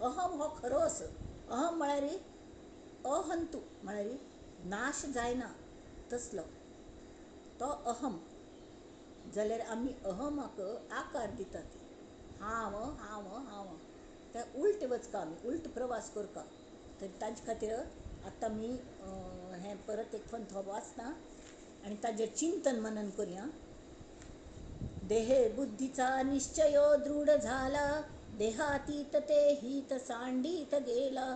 अहम हो खरो आसा. अहम म्हळ्यार अहंतु म्हळ्यार नाश जायना तसलो तो अहम. जाल्यार आमी अहमाक आकार दितात. हांव हांव हांव ते उल्ट वचका, आमी उल्ट प्रवास करका. तर ताजे खातीर आतां आमी हें परत एक पंथ वाचता आनी ताजेर चिंतन मनन करुया. देहे बुद्धीचा निश्चय दृढ झाला, देहातीत ते हित सांडीत गेला.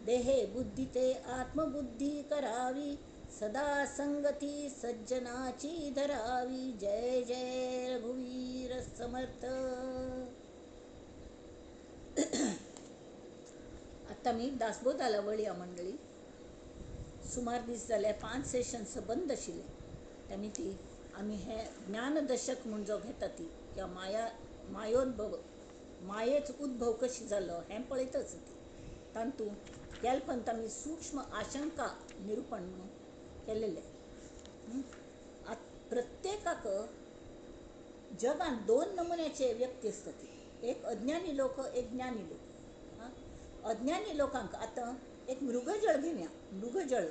देहे बुद्धी ते आत्मबुद्धी करावी, सदा संगती सज्जनाची धरावी. जय जय रघुवीर समर्थ. आतां आमी दासबोधाला वळया मंडळी. सुमार दीस जाले 5 सेशन्स बंद आशिल्ले. तेमी ती आमी हे ज्ञानदशक म्हूण जो घेता ती किंवा माया मायोद्भव मायेच उद्भव कशी जालो हें पळयतच ती. तातूंत गेलपंत आमी सूक्ष्म आशंका निरुपण म्हणून केलेलें. प्रत्येकाक जगांत 2 नमुन्याचे व्यक्ती आसतात. एक अज्ञानी लोक, एक ज्ञानी लोक. अज्ञानी लोकांक आतां एक मृगजळ घेवया. मृगजळ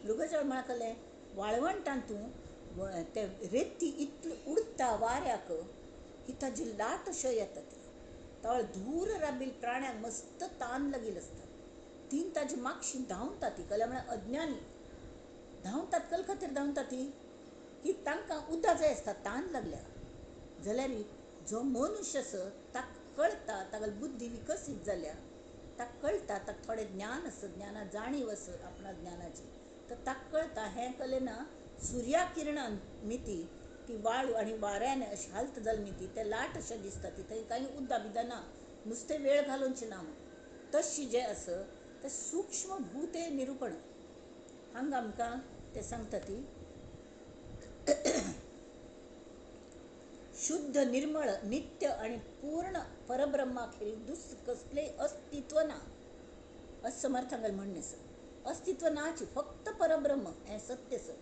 मृगजळ म्हळ्यार कसलें वाळवंटान तूं ते रेती इतली उडटा वाऱ्याक की ताजी लाट अश्यो येता ती तळ धूर राबिल प्राण्यांक मस्त तान लागिल्ली आसता. तीन ताजी मागशी धांवता ती. कल्या म्हळ्यार अज्ञानी धांवतात. कल खातीर धांवता ती की तांकां उदक जाय आसता, तान लागल्या. जाल्यार जो मनुष्य आसा ताका कळटा, ताका बुद्धी विकसीत जाल्या, ताका कळटा, ताका थोडें ज्ञान आसा, ज्ञाना जाणीव आसा आपणा ज्ञानाची, तर ताका कळटा हें कलें ना सुर्या किरणान मिती ती वाळू आनी वाऱ्यान अशी हालत जाली मिती ते लाट अशें दिसता ती थंय कांय उद्दा बिदां ना, नुस्तें वेळ घालूनचें ना म्हूण. तशी जें आसा तें सूक्ष्म भूते निरुपण हांगा आमकां तें सांगता ती शुद्ध निर्मळ नित्य आणि पूर्ण परब्रह्मा खेरीज दुसरें कसलें अस्तित्व ना अशें समर्थांगेलें म्हणणें आसा. अस्तित्व नाच, फक्त परब्रह्म हें सत्य आसा.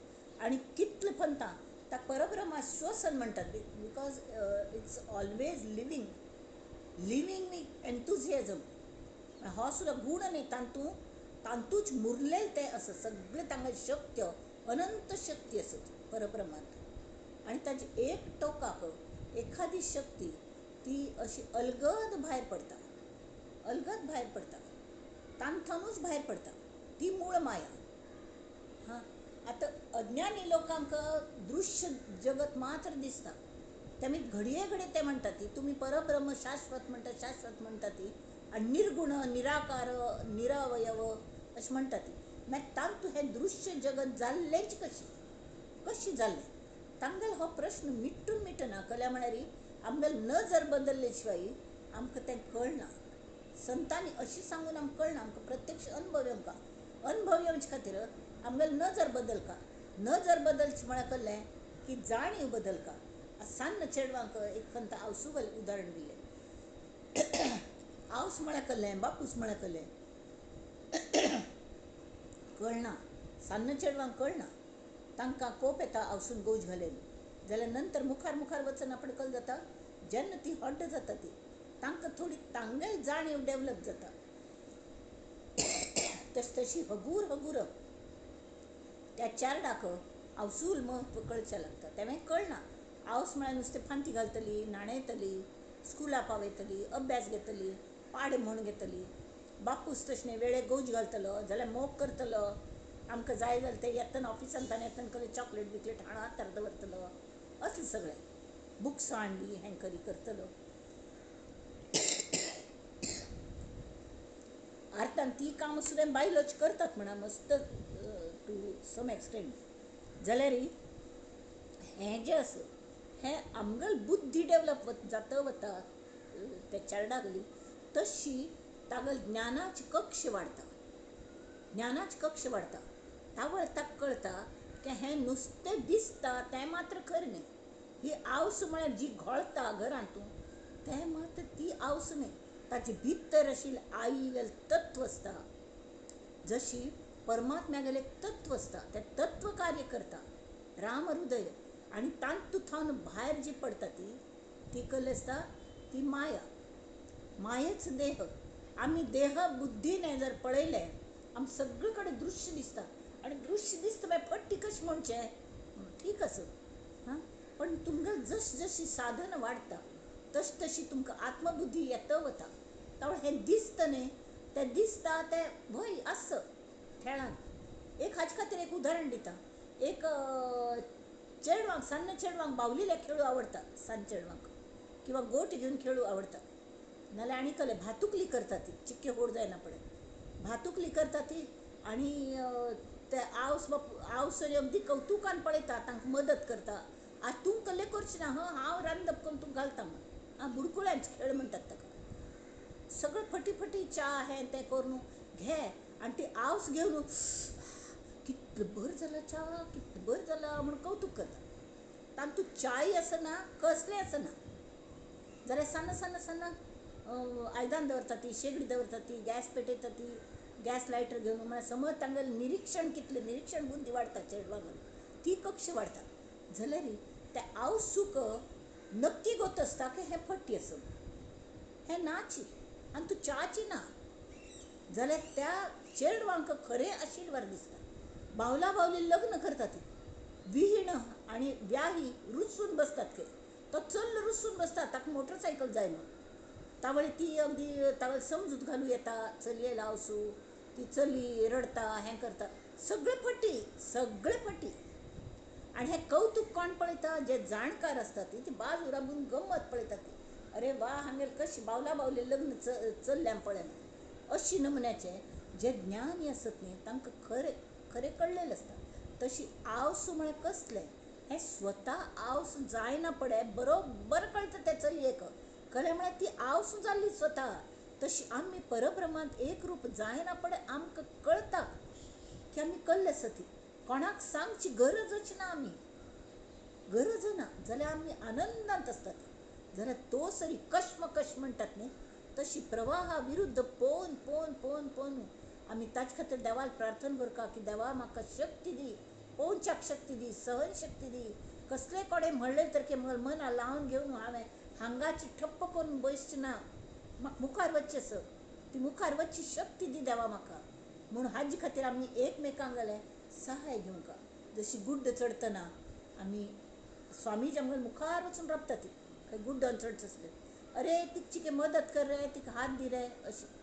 आनी कितलें पंथा ताका परब्रह्मा श्वसन म्हणटात because it's always living, living with enthusiasm. हो सुद्दां गूण न्ही, तातूंत तातूंच मुरलेलें तें आसा सगळें. तांकां शक्य अनंत शक्ती आसा परब्रह्मांत. आनी ताजे एक टोकाक एखादी शक्ती ती अशी अलगद भायर पडटा, अलगद भायर पडटा, तांथानूच भायर पडटा ती मूळ माया. हां, आतां अज्ञानी लोकांक दृश्य जगत मात्र दिसता. तेमी घडये घडये ते म्हणटा ती तुमी परब्रह्म शाश्वत म्हणटा, शाश्वत म्हणटा ती, आनी निर्गुण निराकार निरावयव अशें म्हणटा ती. मागीर तातूंत हें दृश्य जगत जाल्लेंच कशें, कशें जाल्लें तांगेलो हो प्रश्न मिटून मिटना. कल्या म्हळ्यार आमगेली नजर बदलले शिवाय आमकां तें कळना. संतांनी अशें सांगून आमकां कळना, आमकां प्रत्यक्ष अनुभव येवंका. अनुभव येवचे खातीर आमगेली नजर बदलका. नजर बदलची म्हळ्यार कळ्ळें की जाणीव बदलका. सान्न चेडवांक एक खंत आवसू उदाहरण दिलें. आवस म्हळ्यार कळ्ळें, बापूस म्हळ्यार कळ्ळें, कळना. सान्न चेडवांक कळना. तांकां कोप येता आवसून गोज घालें जाल्यार नंतर मुखार मुखार वचून आपण कल जाता जेन्ना ती हड्ड जाता ती तांकां थोडी तांगेली जाणीव डेवलप जाता. तशी तशी हगूर हगूर त्या चारडाक आवसूल म्हत्व कळचें लागता. तें कळना. आवस म्हळ्यार नुस्तें फांती घालतली, न्हाणयतली, स्कुला पावयतली, अभ्यास घेतली, पाडे म्हूण घेतली. बापूस तशें न्ही, वेळेक गोज घालतलो जाल्यार मोग करतलो, आमकां जाय जाल्यार ते येतना ऑफिसांतल्यान येतना कसलें चॉकलेट बिकलेट हाडून हातार दवरतलो, असलें सगळें बुक्स हाडली हें करी करतलो. अर्थान ती कामां सुद्दां बायलोच करतात म्हणा मस्त टू सम एक्सटेंट, जाल्यार हें जें आसा हें आमगेली बुद्धी डेवलप जाता वता त्या चेरडागली तशी तागेली ज्ञानाची कक्ष वाडटा, ज्ञानाची कक्ष वाडटा. तावळ ताका कळटा की हें नुस्तें दिसता तें मात्र खरें न्ही, ही आवस म्हळ्यार जी घोळटा घरांतू तें मात्र ती आवस न्ही, ताचे भितर आशिल्लें आईगेलें तत्व आसता, जशी परमात्म्यागेलें तत्व आसता तें तत्व कार्य करता राम हृदय, आनी तातूंत भायर जी पडटा ती ती कसली आसता ती माया, मायेच देह. आमी देह बुद्धीने जर पळयलें आमकां सगळे कडेन दृश्य दिसता, आनी दृश्य दिसता मागीर फट्टी कशें म्हणचें ठीक आसा हां, पण तुमकां जशी जशी साधन वाडटा तशी तशी तुमकां आत्मबुद्धी येता वता. तावळ हें दिसता न्ही तें दिसता तें भंय आसा खेळान. एक हाजे खातीर एक उदाहरण दिता. एक चेडवांक सान्न चेडवांक बावलीले खेळू आवडटा, सान चेडवांक किंवा गोट घेवन खेळू आवडटा, नाल्यार आनी कसलें भातुकली करता ती, चिक्के होड जायना पळय भातुकली करता ती, आनी ते आवस आवस अगदी कवतुकान पळयता, तांकां मदत करता. आज तूं कसलें करचें ना हं, हांव रांदप करून तुका घालता म्हण, आं बुडकुळ्यांचे खेळ म्हणटात ताका. सगळें फटी फटी च्या हें तें करून घे आनी ती आवस घेवन कितलो बरो जाला च्या, कितलो बरो जाला म्हूण कवतूक करता. तातूंत च्याय आसना कसलें आसना, जाल्यार सान्न सान्न सान्न आयदन दवरता ती, शेगडी दवरता ती, गॅस पेटयता ती, गॅस लायटर घेवन म्हळ्यार समज तांगेलें निरिक्षण कितलें निरिक्षण बुद्धी वाडटा चेडवांगेली, ती कक्ष वाडटा. जाल्यार ते आवसूक नक्की गोत आसता की हें फट्टी आसा, हें नाची आनी तूं च्याची ना, जाल्यार त्या चेडवांक खरें आशिल्वार दिसता. बावला बावली लग्न करता ती, विहीण आनी व्याही रुसून बसतात खंय, तो चल्ल रुसून बसता ताका मोटरसायकल जाय म्हणून. तावळ ती अगदी तावळ समजूत घालूं येता चलये लावसू, ती चली रडटा हें करता, सगळें फटी सगळें फटी. आनी हें कवतूक कोण पळयता, जे जाणकार आसता ती बाजू राबून गम्मत पळयता ती, अरे वा हांगेर कशी बावला बावले लग्न चल्ल्या पळयना. अशी नमुन्याचे जे ज्ञानी आसत न्ही तांकां खरें खरें कळ्ळेलें आसता. तशी आवसू म्हळ्यार कसलें हें स्वता आवस जायना पडे बरोबर कळटा त्या चलयेक, खरें म्हळ्यार ती आवसू जाल्ली स्वता. तशी आमी परब्रह्मांत एक रूप जायना पडे आमकां कळटा की आमी कल्ले आसा ती, कोणाक सांगची गरजच ना, आमी गरज ना जाल्यार आमी आनंदांत आसतात. जाल्यार तो सरी कश्मकश म्हणटात न्ही तशी प्रवाहा विरुद्ध पोवन पोवन पोवन पोवन आमी ताचे खातीर देवाक प्रार्थना करता की देवा म्हाका शक्ती दी, पोवच्याक शक्ती दी, सहन शक्ती दी, कसले कोडे म्हणलें तर की मना लावन घेवन हांवें हांगाची ठप्प करून बसचें ना, म्हाका मुखार वचचें आसा, ती मुखार वचची शक्ती दी देवा म्हाका. म्हूण हाजे खातीर आमी एकमेकांक जाल्यार सहाय घेवंक. जशी गुड्ड चडटना आमी स्वामीजी आमकां मुखार वचून राबता ती, खंय गुड्डन चडचें आसलें अरे तिका चिके मदत कर रे, तिका हात दी रे, अशें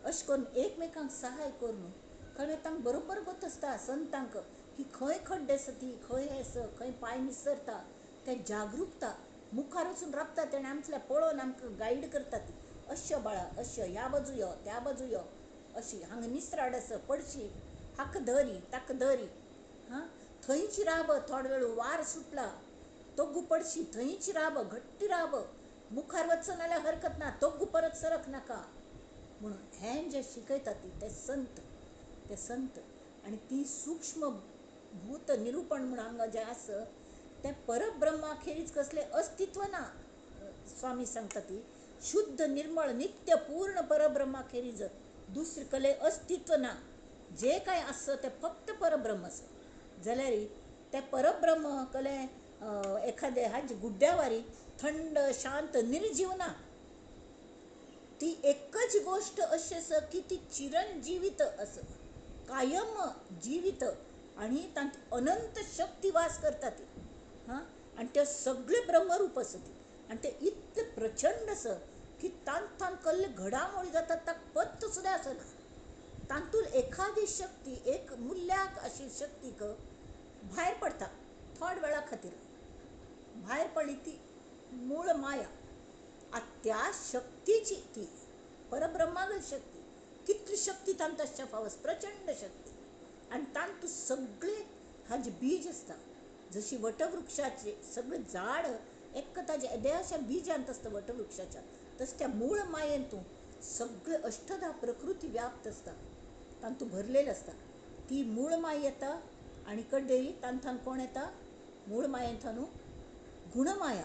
अशें करून एकमेकांक सहाय करून कळ्ळें तांकां बरोबर गोत आसता संतांक की खंय खड्डे आसा ती, खंय हें आसा, खंय पांय निसरता, ते जागृकता मुखार वचून राबता तेणें आमचें पळोवन आमकां गायड करता ती, अश्यो बाळा अश्यो ह्या बाजू यो त्या बाजू यो, अशी हांगा निसराड आसा पडशी, हाका धरी ताका धरी, हां थंयच राब थोडो वेळ वार सुटला तोगू पडशी थंयच राब घट्टी राब, मुखार वचून जाल्यार हरकत ना, तोगू परत सरक नाका. म्हणून हें जें शिकयतात ते संत, ते संत. आनी ती सूक्ष्म भूत निरुपण म्हूण हांगा जें आसा तें परब्रह्मा खेरीज कसलें अस्तित्व ना. स्वामी सांगता ती शुद्ध निर्मळ नित्य पूर्ण परब्रह्मा खेरीज दुसरें कसलें अस्तित्व ना, जे काय आसा तें फक्त परब्रह्म आसा. जाल्यार तें परब्रह्म कसलें एखादें हाजे गुड्ड्यावारी थंड शांत निर्जीव ना, ती एकच गोश्ट अशी आसा की ती चिरंजीवित आसा, कायम जिवीत, आनी तांत अनंत शक्ती वास करता ती, हां, आनी ते सगळे ब्रह्मरूप आसा ती, आनी ते इतले प्रचंड आसा की तांत तांत कसले घडामोडी जातात ताका पत्तो सुद्दां आसना. तातूंत एखादी शक्ती एक मुल्याक अशी शक्तीक भायर पडटा थोड वेळा खातीर, भायर पडली ती मूळ माया. आतां त्या शक्तीची ती परब्रह्मागल शक्ती, कितली शक्ती तांतूत आसच्या फावस, प्रचंड शक्ती. आनी तातूंत सगळे हाजे बीज आसता. जशी वटवृक्षाचे सगळे झाड एक ताजे येद्या अशा बीजांत आसता वटवृक्षाच्या, तशें त्या मूळ मायेन तूं सगळे अष्टधा प्रकृती व्याप्त आसता, तातूंत भरलेलें आसता. ती मूळ माय येता आनी कडेरी तांथान कोण येता, मूळ मायेंत न्हू गुणमाया,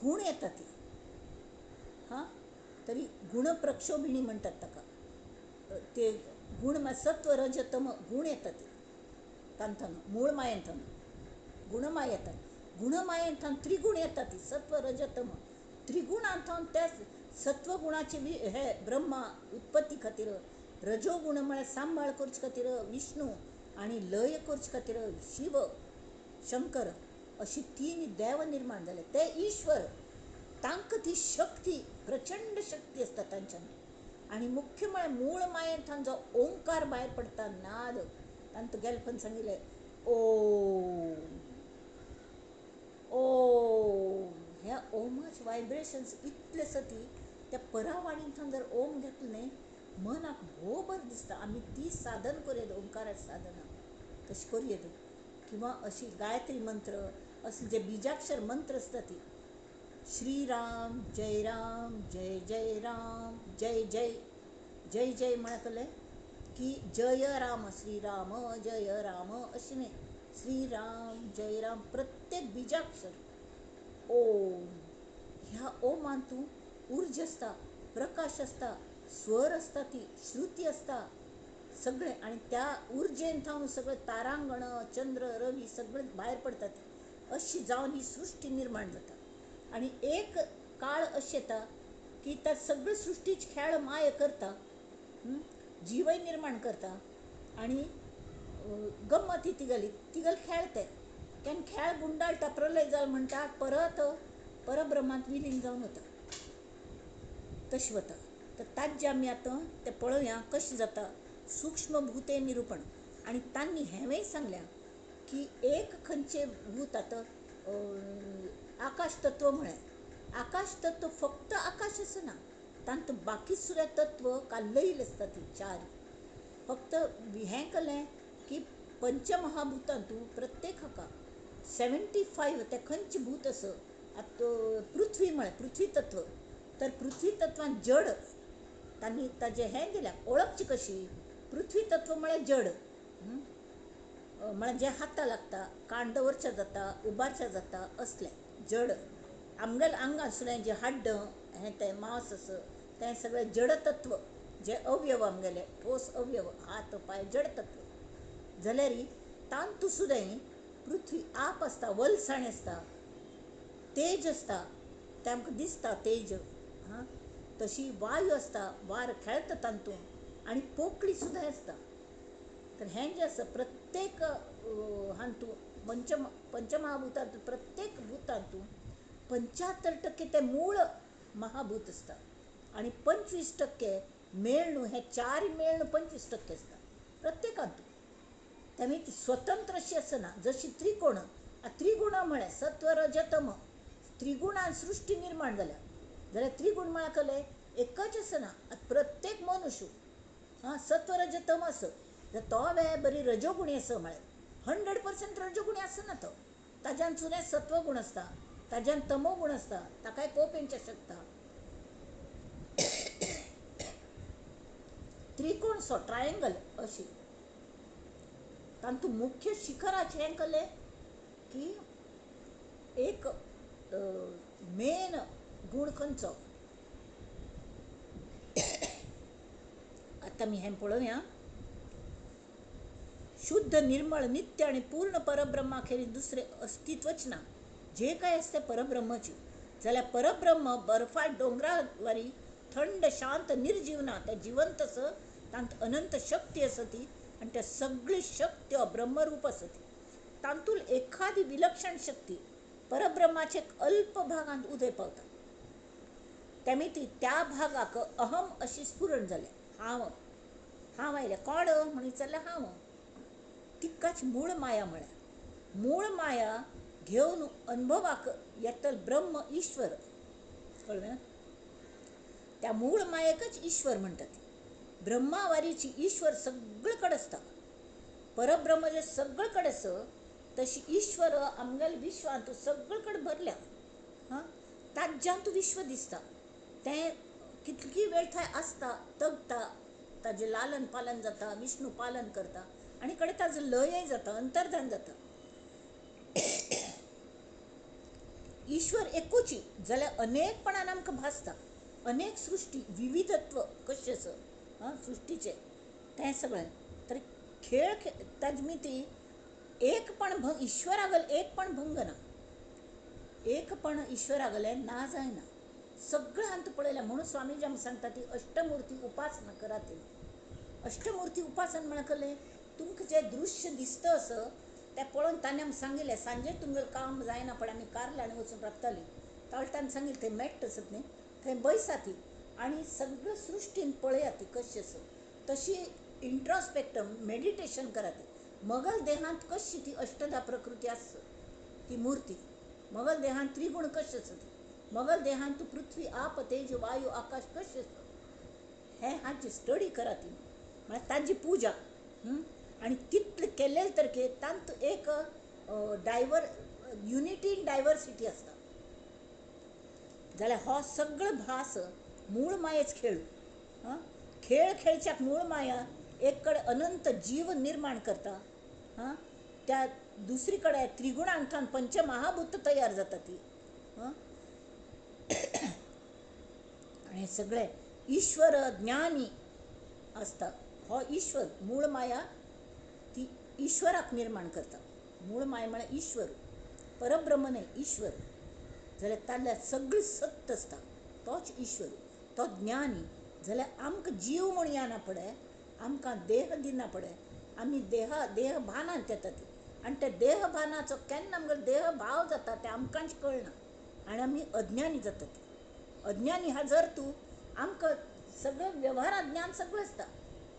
गूण येता ती. हां, तरी गुणप्रक्षोभिणी म्हणटात ताका. ते गुण सत्व रज तम गूण येता ते तांथान मूळ मायेंत गुणमाय येतात. गुणमायेंत त्रिगुण येता ती सत्व रज तम त्रिगुणांत. त्या सत्वगुणाचे हे ब्रह्मा उत्पत्ती खातीर, रजोगुण म्हळ्यार सांबाळ करचे खातीर विष्णू, आनी लय करचे खातीर शिव शंकर, अशी तीन देव निर्माण जाले. ते ईश्वर, तांकां ती शक्ती प्रचंड शक्ती आसता तांच्यान. आनी मुख्य म्हळ्यार मूळ मायेंतल्यान जो ओंकार भायर पडटा नाद, तांतूं गेल्फन सांगिल्लें ओम ओम. ह्या ओमाचे वायब्रेशन्स इतले आसा ती त्या परावाणींतल्यान जर ओम घेतलें न्ही, मनाक भोव बरें दिसता. आमी ती साधन करूं येता, ओंकाराची साधना तशी करूं येता, किंवा अशी गायत्री मंत्र असले जे बीजाक्षर मंत्र आसता ती श्रीराम जय राम जय जय राम जय जय जय जय म्हळ्यार कळ्ळें की जय राम श्रीराम जय राम अशें न्ही, श्रीराम जय राम प्रत्येक बीजाक्षर ओम. ह्या ओमान तूं उर्जा आसता, प्रकाश आसता, स्वर आसता, ती श्रुती आसता सगळें. आनी त्या उर्जेन थावन सगळें तारांगण चंद्र रवी सगळें भायर पडतात. अशी जावन ही सृश्टी निर्माण जाता. आनी एक काळ अशें येता की त्या सगळे सृश्टीच खेळ माया करता, जीवय निर्माण करता आनी गम्मत ही तिगेली तिगेले खेळ ते केन्ना खेळ गुंडाळटा, प्रलय जाल म्हणटा, परत परब्रह्मांत विलीन जावन वता, तशें वता. तर ताजें आमी आतां तें पळोवया कशें जाता सूक्ष्मभूते निरुपण. आनी तांणी हेंवूय सांगल्या की एक खंयचें भूत आतां आकाश तत्व म्हळें, आकाश तत्व फक्त आकाश आसना, तातूंत बाकी सुद्दां तत्व कालयिल्लीं आसता ती चार. फक्त हें कळ्ळें की पंचमहाभूतांतू प्रत्येक हाका 75 ते खंयचें भूत आसा. आतां पृथ्वी म्हळें, पृथ्वी तत्व, तर पृथ्वी तत्वान जड तांणी ताजें हें दिलें वळखची कशी. पृथ्वी तत्व म्हळ्यार जड, म्हळ्यार जें हाता लागता, कान दवरच्या जाता, उबारच्या जाता असलें जड. आमगेल्या आंगान सुद्दां जें हाड्ड हें तें मांस आसा तें सगळें जड तत्व, जे अवयव आमगेले ठोस अवयव हात पांय जड तत्व. जाल्यार तांतू सुद्दां पृथ्वी आप आसता, वलसाण आसता, तेज आसता, तें आमकां दिसता तेज. हां, तशी वायू आसता, वार खेळटा तातूंत, आनी पोकळी सुद्दां आसता. तर हें जें आसा प्रत्येक हातूंत पंचमहाभूतांत प्रत्येक भूतांतू 75% ते मूळ महाभूत आसता आनी 25% मेळ्ळू, हे चार मेळ्ळू 25% आसता प्रत्येकांतू. त्यामुळे ती स्वतंत्र अशी आसना. जशी त्रिकोण, त्रिगुणां म्हळ्यार सत्व रज तम, त्रिगुणान सृश्टी निर्माण जाल्या. जाल्यार त्रिगुण म्हळ्यार कळ्ळें एकच आसना. प्रत्येक मनुष्य हां सत्व रज तम आसा, जाल्यार तो वे बरी रजोगुणी आसा म्हळ्यार 100% रजोगुणी आसना तो, ताज्यान सुद्दां सत्वगुण आसता, ताज्यान तमोगुण आसता, ताकाय कोप येवचें शकता. त्रिकोण सो ट्रायंगल अशी तातूंत मुख्य शिखराचें हें कळ्ळें की एक मेन गूण खंयचो. आतां आमी हें पळोवया. शुद्ध निर्मळ नित्य आनी पूर्ण परब्रह्मा खेरीज दुसरें अस्तित्वच ना. जे काय आसा तें परब्रह्माचें. जाल्यार परब्रह्म बर्फाळ दोंगरा वरी थंड शांत निर्जीव ना, तें जिवंत आसा, तातूंत अनंत शक्ती आसा ती, आनी त्या सगळी शक्ती ब्रह्मरूप आसा ती. तातूंत एखादी विलक्षण शक्ती परब्रह्माचे अल्प भागांत उदय पावता, त्यामुळे ती त्या भागाक अहम अशी स्फुरण जालें. हांव हांव आयलें कोण म्हणून विचारलें हांव. तिकाच मूळ माया म्हळ्यार मूळ माया घेवन अनुभवाक येतल ब्रह्म ईश्वर. कळ्ळें? त्या मूळ मायेकच ईश्वर म्हणटात. ब्रह्मावारीची ईश्वर सगळे कडेन आसता. परब्रह्म जे सगळे कडेन आसा तशी ईश्वर आमगेले विश्वांत सगळे कडेन भरल्या. हां, ताज्यांत विश्व दिसता. तें कितली वेळ थंय आसता, तगता, ताजें लालन पालन जाता, विष्णू पालन करता आनी कडेन ताजो लयय जाता, अंतर्धान जाता. ईश्वर एकूची जाल्यार अनेकपणान आमकां भासता. अनेक सृश्टी विविधत्व कशें आसा आं सृश्टीचें तें सगळें. तर खेळ ताजे मिती एकपण भंग ईश्वरागल एकपण भंग ना, एकपण ईश्वरागलें ना जायना. सगळें हांत पळयलें. म्हणून स्वामीजी आमकां सांगता ती अष्टमूर्ती उपासना करात. अष्टमूर्ती उपासना म्हळ्यार कसलें? तुमकां जें दृश्य दिसता आसा तें पळोवन ताणें आमकां सांगिल्लें सांजे तुमगेलें काम जायना पळय आमी कारला वचून राबतालीं ताणें ताणें सांगिल्लें थंय मेट्ट आसत न्ही थंय बैसा ती आनी सगळें सृश्टीन पळयात ती कशी आसा तशी इंट्रोस्पेक्ट मेडिटेशन करात. मगल देहांत कशी ती अष्टधा प्रकृती आसा ती मूर्ती, मगल देहांत त्रिगुण कशें आसा ती, मगल देहांत पृथ्वी आप तेज वायू आकाश कशें आसा हें हाची स्टडी करात ती म्हळ्यार ताजी पुजा. आनी तितलें केलें तर तांत एक डायवर युनिटी इन डायवर्सिटी आसता. जाल्यार हो सगळो भास मूळ मायेच खेळ. आं, खेळ खेळच्याक मूळ माया एक कडेन अनंत जीव निर्माण करता. आं, त्या दुसरी कडेन त्रिगुणांतल्यान पंचमहाभूत तयार जाता ती. आं, आनी सगळे ईश्वर ज्ञानी आसता. हो ईश्वर मूळ माया ती ईश्वराक निर्माण करता. मूळ माया म्हळ्यार ईश्वर, परब्रह्म न्हय ईश्वर. जाल्यार तातूंतल्यान सगळी सत्य आसता, तोच ईश्वर, तो ज्ञानी. जाल्यार आमकां जीव म्हूण येना पळय, आमकां देह दिना पळय, आमी देह देह भानांत येता ती आनी त्या देह भानाचो केन्ना आमगेलो देह भाव जाता तें आमकांच कळना आनी आमी अज्ञानी जातात. अज्ञानी हा जर तूं आमकां सगळें वेव्हारांत ज्ञान सगळें आसता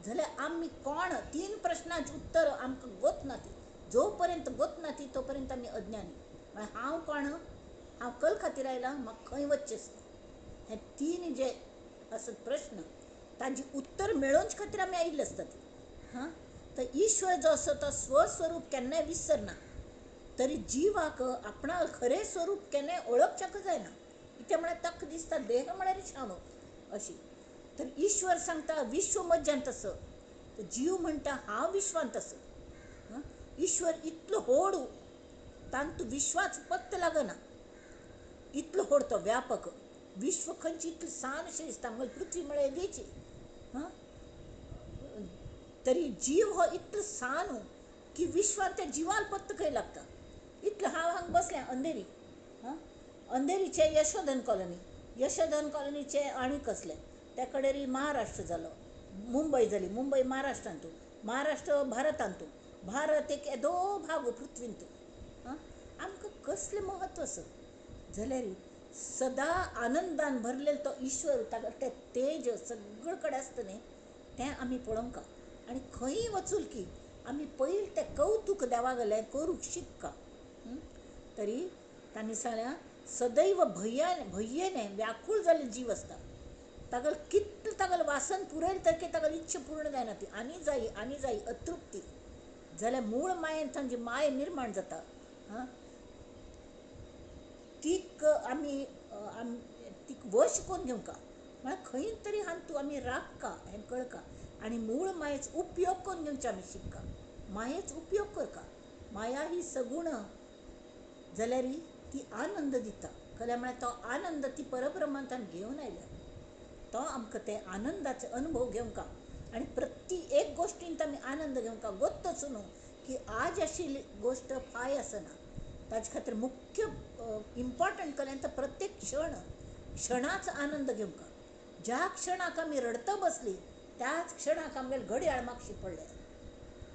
जाल्यार आमी कोण तीन प्रश्नांचें उत्तर आमकां गोतना ती, जो पर्यंत गोतना ती तो पर्यंत आमी अज्ञानी. म्हळ्यार हांव कोण, हांव कल खातीर आयलां, म्हाका खंय वचचें आसता, हे तीन जे आसत प्रश्न तांचे उत्तर मेळोवचे खातीर आमी आयिल्ले आसतात. हां, तर ईश्वर जो आसा तो स्वस्वरूप केन्नाय विसरना, तरी जिवाक आपणा खरें स्वरूप केन्नाय ओळखच्याक जायना. कित्याक म्हळ्यार ताका दिसता देह म्हळ्यार हांव अशी. तर ईश्वर सांगता विश्व मज्जांत आसा, तर जीव म्हणटा हांव विश्वांत आसा. ईश्वर इतलो होड तांतू विश्वाच पत्त लागना, इतलो होड तो व्यापक. विश्व खंयची इतलें सान अशें दिसता, आमगेली पृथ्वी म्हळ्यार येदीची. हां, तरी जीव हो इतलो सान की विश्वांत त्या जिवाल पत्त खंय लागता. इतलें हांव हांगा बसलें अंधेरी. हां, अंधेरीचे यशोधन कॉलनी, यशोधन कॉलनीचे आनी कसलें त्या कडेन महाराष्ट्र जालो, मुंबय जाली, मुंबय महाराष्ट्रांतू, महाराष्ट्र भारतांतू, भारत एक येदो भाग पृथ्वींतू. आं, आमकां कसलें म्हत्व आसा. जाल्यार सदा आनंदान भरलेलो तो ईश्वर, ताका तें तेज सगळे कडेन आसता न्ही तें आमी पळोवंक. आनी खंयी वचूल की आमी पयलीं तें कौतूक देवा गेलें करूंक शिक्का. तरी तांणी सांगलें सदैव भंयान भंयेने व्याकूळ जाल्ले जीव आसता. तागेलो कितलें तागेलें वासन पुरयलें तर तागेली इच्छा पूर्ण जायना ती, आनी जायी आनी जायी अतृप्ती. जाल्यार मूळ मायेन तांची माया निर्माण जाता. हां, तीक आमी तीक वश करून घेवंका म्हळ्यार खंय तरी हातूंत आमी राखका हें कळका आनी मूळ मायेचो उपयोग करून घेवचे आमी शिक्का. मायेचो उपयोग करका. माया ही सगुण जाल्यार ती आनंद दिता. कळ्ळें? म्हळ्यार तो आनंद ती परब्रह्मांतान घेवन आयल्या, तो आमकां ते आनंदाचे अनुभव घेवंका आनी प्रति एक गोश्टींत आमी आनंद घेवंका. गोत्तच न्हू की आज आशिल्ली गोश्ट फाय आसना. ताजे खातीर मुख्य इम्पॉर्टंट कळ्ळें तर प्रत्येक क्षण क्षणाचो आनंद घेवंका. ज्या क्षणाक आमी रडत बसली त्याच क्षणाक आमगेले घडयाळ मागशी पडल्यार,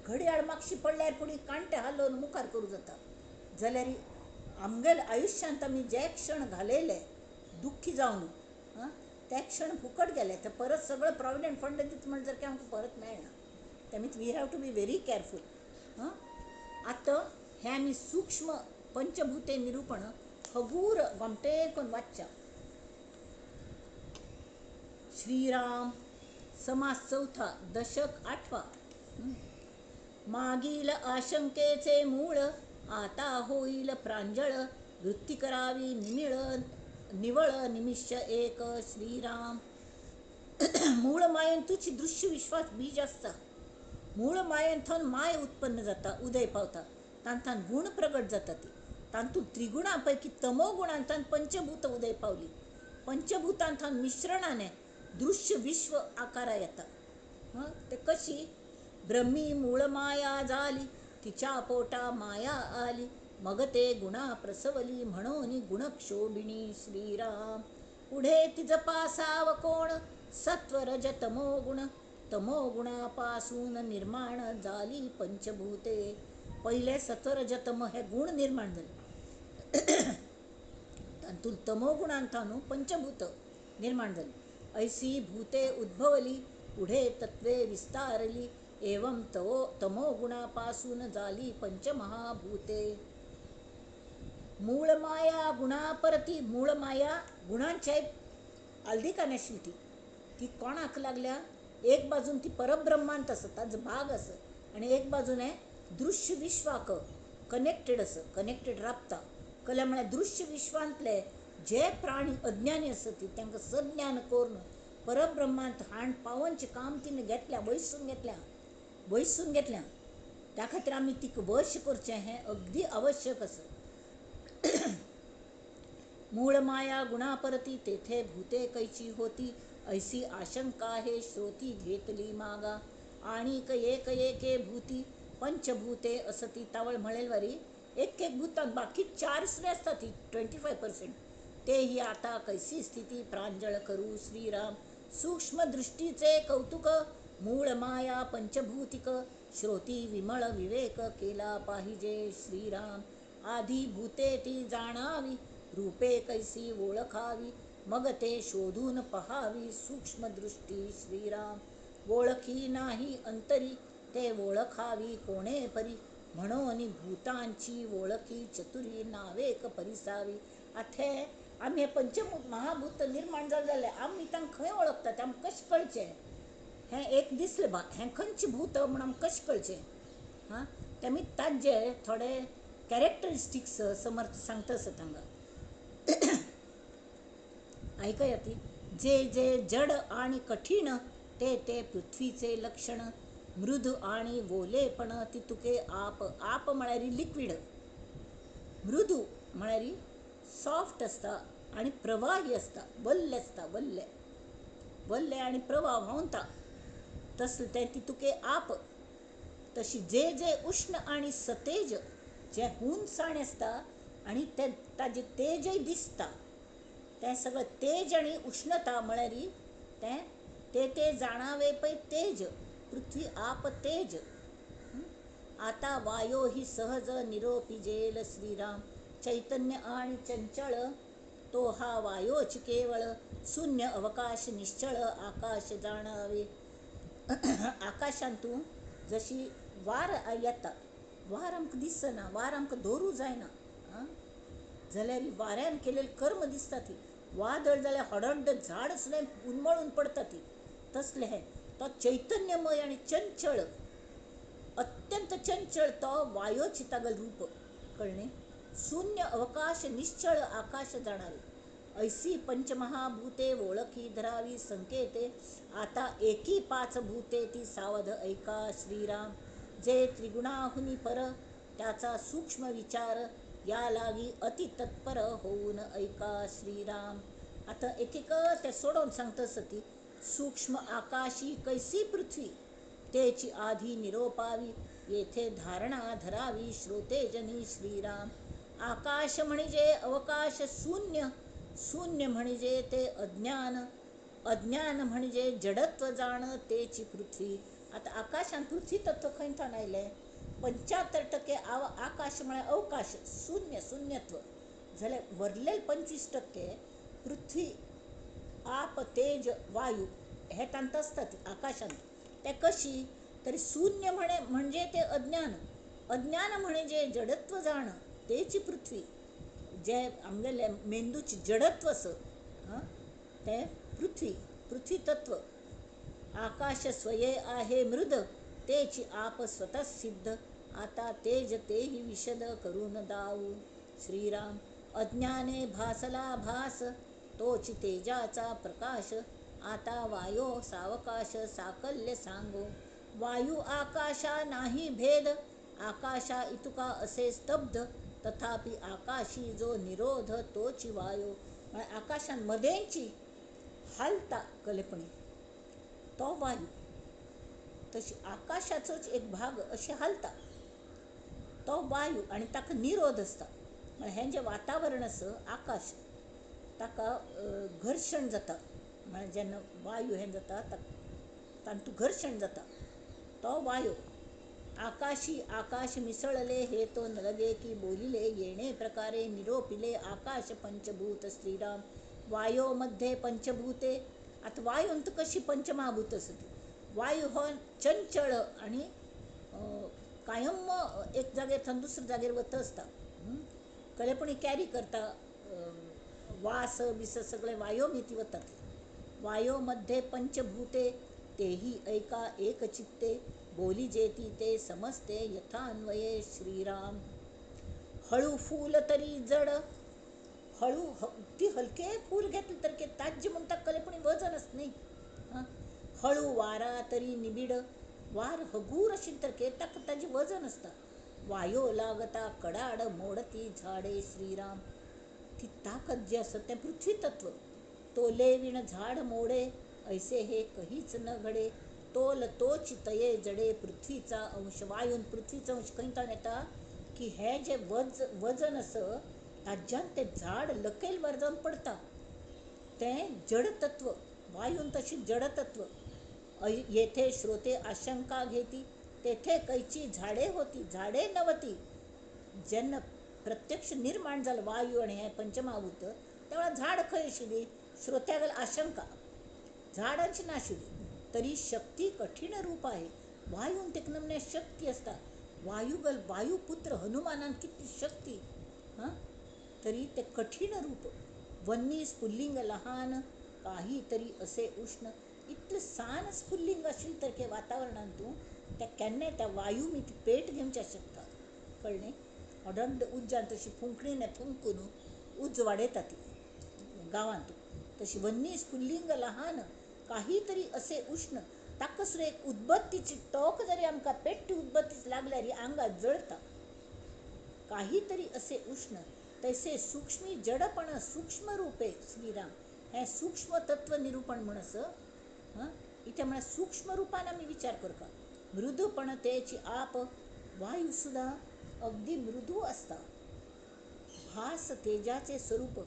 घडयाळ मागशी पडल्यार कोणी कांटे हालोवन मुखार करूं जाता. जाल्यार आमगेले आयुश्यांत आमी जे क्षण घालयले दुख्खी जावन, आं, ते क्षण फुकट गेले. ते परत सगळं प्रॉव्हिडंट फंड दिता म्हण जर की आमकां परत मेळना. तेमी we have to be very careful. हां, आतां हें आमी सूक्ष्म पंचभूते निरूपण हगूर गोमटें करून वाचच्या. श्रीराम समास चौथा दशक आठवा. मागील आशंकेचे मूळ आता होईल प्रांजळ, वृत्ती करावी निमिळ निवळ निमिष एक. श्रीराम. मूळ मायेन तुची दृश्य विश्वास बीज आसता. मूळ मायेन थंय माय उत्पन्न जाता, उदय पावता, तांतान गुण प्रगट जाता. ती तांतूत त्रिगुणा पैकी तमो गुणांतान पंचभूत उदय पावली. पंचभूतांतान मिश्रणाने दृश्य विश्व आकारा येता. ते कशी? ब्रह्मी मूळ माया झाली, तिच्या पोटा माया आली, मग ते गुणा प्रसवली, म्हणून गुणक्षोभिणी. श्रीराम. पुढे तिज पासाव कोण, सत्व रज तमो गुण, तमो गुणापासून निर्माण झाली पंचभूते. पहिले सत्व रज तम हे गुण निर्माण झाले, तातूंत तमो गुणांतानू पंचभूत निर्माण झाली. ऐसी भूते उद्भवली, पुढे तत्वे विस्तारली, एवं तमो गुणापासून झाली पंचमहाभूते. मूळ माया गुणापरती, मूळ माया गुणांच्या आल्दिकान आशिल्ली ती, ती कोणाक लागल्या? एक बाजून ती परब्रह्मांत आसा, ताजो भाग आसा, आनी एक बाजून हें दृश्य विश्वाक कनेक्टेड आसा, कनेक्टेड राबता. कल्या म्हळ्यार दृश्य विश्वांतले जे प्राणी अज्ञानी आसा ती तांकां सज्ञान करून परब्रह्मांत हाण पावोवचें काम तिणें घेतल्या, वैसून घेतल्या, वैसून घेतल्या. त्या खातीर आमी तिका वश करचें हें अगदी आवश्यक आसा. मूळ माया गुणापरती, तेथे भूते कैची होती, ऐसी आशंका हे श्रोती घेतली मागा. आणीक एक एके भूती, पंचभूते असती. तावळ म्हणेल वारी एक एक भूतान बाकी चार सुद्दां आसता ती 25%. ते ही आता कैसी स्थिती प्रांजळ करू. श्रीराम. सूक्ष्म दृष्टीचे कौतुक, मूळ माया पंचभूतिक, श्रोती विमळ विवेक केला पाहिजे. श्रीराम. आधी भूते ती जाणावी, रूपे कैसी ओळखावी, मग ते शोधून पहावी सूक्ष्म दृष्टी. श्रीराम. ओळखी नाही अंतरी, ते ओळखावी कोणे परी, म्हणून भूतांची ओळखी चतुरी नावेक परिसावी. आथे आमी हे पंचभूत महाभूत निर्माण जालें जाल्यार आमी तांकां खंय वळखतात, आमकां कशें कळचें? हें एक दिसलें बा, हें खंयचें भूत म्हूण आमकां कशें कळचें? हां, तेमी ताजे थोडे कॅरेक्टरिस्टिक्स समर्थ सांगता आसत हांगा. आयकया ती. जे जे जड आणि कठीण, ते ते पृथ्वीचे लक्षण, मृदू आणि ओलेपण तितुके आप. आप म्हळ्यार लिक्वीड, मृदू म्हळ्यार सॉफ्ट आसता आनी प्रवाही आसता, वल्ले आसता, वल्ले वल्ले आनी प्रवाह व्हांवता तसलें तें तितुके आप. तशी जे जे उष्ण आनी सतेज, जें हुनसाण आसता आनी तें ताजें तेजय दिसता, तें सगळें तेज आनी उष्णता म्हळ्यार तें ते ते जाणावे पळय तेज, पृथ्वी आप तेज. आता वायो ही सहज निरोपी जेल. श्रीराम. चैतन्य आणि चंचळ, तो हा वायोच केवळ, शून्य अवकाश निश्चळ आकाश जाणावे. आकाशांतू जशी वार येता, वार आमकां दिसना, वार आमकां धरूं जायना जाल्यार वाऱ्यान केलेलें कर्म दिसता ती. वादळ जाल्यार हडहड झाड सुद्दां उन्मळून पडटा ती. तसलें हें तो चैतन्यमय आनी चंचळ, अत्यंत चंचळ तो वायोची तागेलें रूप, कळ्ळें? शून्य अवकाश निश्चळ आकाश जाणावे. ऐसी पंचमहाभूते ओळखी धरावी संकेते, आता एकी पाच भूते ती सावध ऐका. श्रीराम. जे त्रिगुणाहुनी पर, त्याचा सूक्ष्म विचार, या लागी अति तत्पर होऊन ऐका. श्रीराम. आता एक एक ते सोडोवन सांगता आसता ती. सूक्ष्म आकाशी कैसी पृथ्वी, तेची आधी निरोपावी, येथे धारणा धरावी श्रोते जनी. श्रीराम. आकाश म्हणजे अवकाश शून्य, शून्य म्हणजे ते अज्ञान, अज्ञान म्हणजे जडत्व जाण तेची पृथ्वी. आता आकाशान पृथ्वी तत्व खंय थावन आयलें? 75% आकाश म्हळ्यार अवकाश, शून्य, शून्यत्व जाल्यार वरलेले 25% पृथ्वी आप तेज वायू हे तांत आसतात आकाशांत. ते कशी तरी शून्य म्हणे म्हणजे ते अज्ञान, अज्ञान म्हणे जे जडत्व जाण तेची पृथ्वी. जे आमगेले मेंदूची जडत्व आसा तें पृथ्वी, पृथ्वी तत्व. आकाश स्वये आहे मृद तेची आप स्वतः सिद्ध, आता तेज तेही विशद करून दाऊ. श्रीराम. अज्ञाने भासला भास तोची तेजाचा प्रकाश, आता वायो सावकाश साकल्य सांगो. वायू आकाशा नाही भेद, आकाशा इतुका असे स्तब्ध, तथापि आकाशी जो निरोध तोची वायो. म्हळ्यार आकाशांमदेंची हालता कलेपणी तो वायू, तशी आकाशाचोच एक भाग अशें हालता तो वायू आनी ताका निरोध आसता. म्हळ्यार हें जें वातावरण आसा आकाश ताका घर्शण जाता, म्हळ्यार जेन्ना वायू हें जाता तातूंत घर्शण जाता तो वायू. आकाशी आकाश मिसळले हे तो नलगे की बोलिले येणे प्रकारे निरोपिले आकाश पंचभूत. श्रीराम. वायो मध्ये पंचभूते. आतां वायूंत कशी पंचमहाभूत आसा ती. वायू हो चंचळ आनी कायम एक जाग्यार थंय दुसऱ्या जाग्यार वता आसता, कलेपणी कॅरी करता वास बीस सगळे वायो मिती वतात. वायो मध्ये पंचभूते तेही ऐका एक चित्ते, बोली जेती ते समजते यथान्वये. श्रीराम. हळू फूल तरी जड, हळू ती हलके फूल घेतलं तर के ताज्य म्हणटा कलेपणी वजन आसता न्ही. हळू वारा तरी निबीड, वार हगूर आशिल्लें तर के ताका ताजें वजन आसता. वायो लागता कडाड मोडती झाडे. श्रीराम. ती ताकद जी आसा तें पृथ्वी तत्व. तोले विण झाड मोडे ऐसे हे कहीच न घडे, तोल तोच तये जडे पृथ्वीचा अंश. वायून पृथ्वीचा अंश खंय तावन येता की हें जें वजन आसा ताज्यान तें झाड लकेल वर जावन पडटा. तें जडतत्व, वायून तशी जडतत्व. येथे श्रोते आशंका घेती, तेथे कैची झाडे होती, झाडे नव्हती. जेन्ना प्रत्यक्ष निर्माण जालें वायू आनी हें पंचमहाभूत त्या वेळार झाड खंय आशिल्ली? श्रोत्याक आशंका, झाडांची नाशिल्ली. तरी शक्ती कठीण रूप आहे. वायून एक नमने शक्ती आसता. वायुगल वायुपुत्र हनुमानान कितली शक्ती हां, तरी ते कठीण रूप. वन्नी स्फुल्लिंग लहान काहीतरी असे उष्ण, इतलें सान स्फुल्लिंग आशिल्लें तर के वातावरणांत तूं त्या केन्नाय त्या वायू ती पेट घेवचें शकता. कळ्ळें? अडंड उज्जान तशी फुंकणीन फुंकून उज्ज वाडयता ती गांवांत. तशी वन्नी स्फुल्लिंग लहान काहीतरी असे उष्ण, ताका सुद्दां एक उदबत्तीची टोक जरी आमकां पेट्टी उदबत्तीच लागल्यार आंगात जळता. काहीतरी असे उष्ण तैसे सूक्ष्मी जडपण सूक्ष्म रूपे. श्रीराम. हें सूक्ष्म तत्व निरूपण म्हूण आसा. हां, इथे म्हळ्यार सूक्ष्म रुपान आमी विचार करता. मृदुपण तेची आप, वायू सुद्दां अगदी मृदू आसता. भास तेजाचे स्वरूप,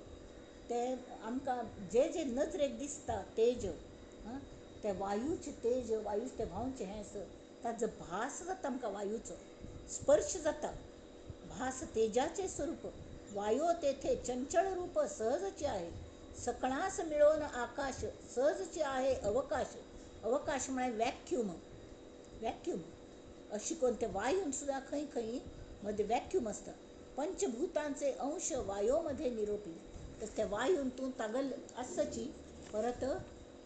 ते आमकां जे जे नजरेक दिसता तेज, ते वायूचें तेज, वायूचें तें व्हांवचें हें आसा ताजो भास जाता आमकां, वायूचो स्पर्श जाता. भास तेजाचें स्वरूप. वायो तेथे चंचळ रूप सहजचे आहे, सकळास मिळोवन आकाश सहजचे आहे अवकाश. अवकाश म्हळ्यार वॅक्यूम, वॅक्यूम अशी कोण ते वायून सुद्दां खंय खंय मध्ये वॅक्यूम आसता. पंचभूतांचे अंश वायोमध्ये निरोपिले, तर त्या वायून तूं तागल आसची परत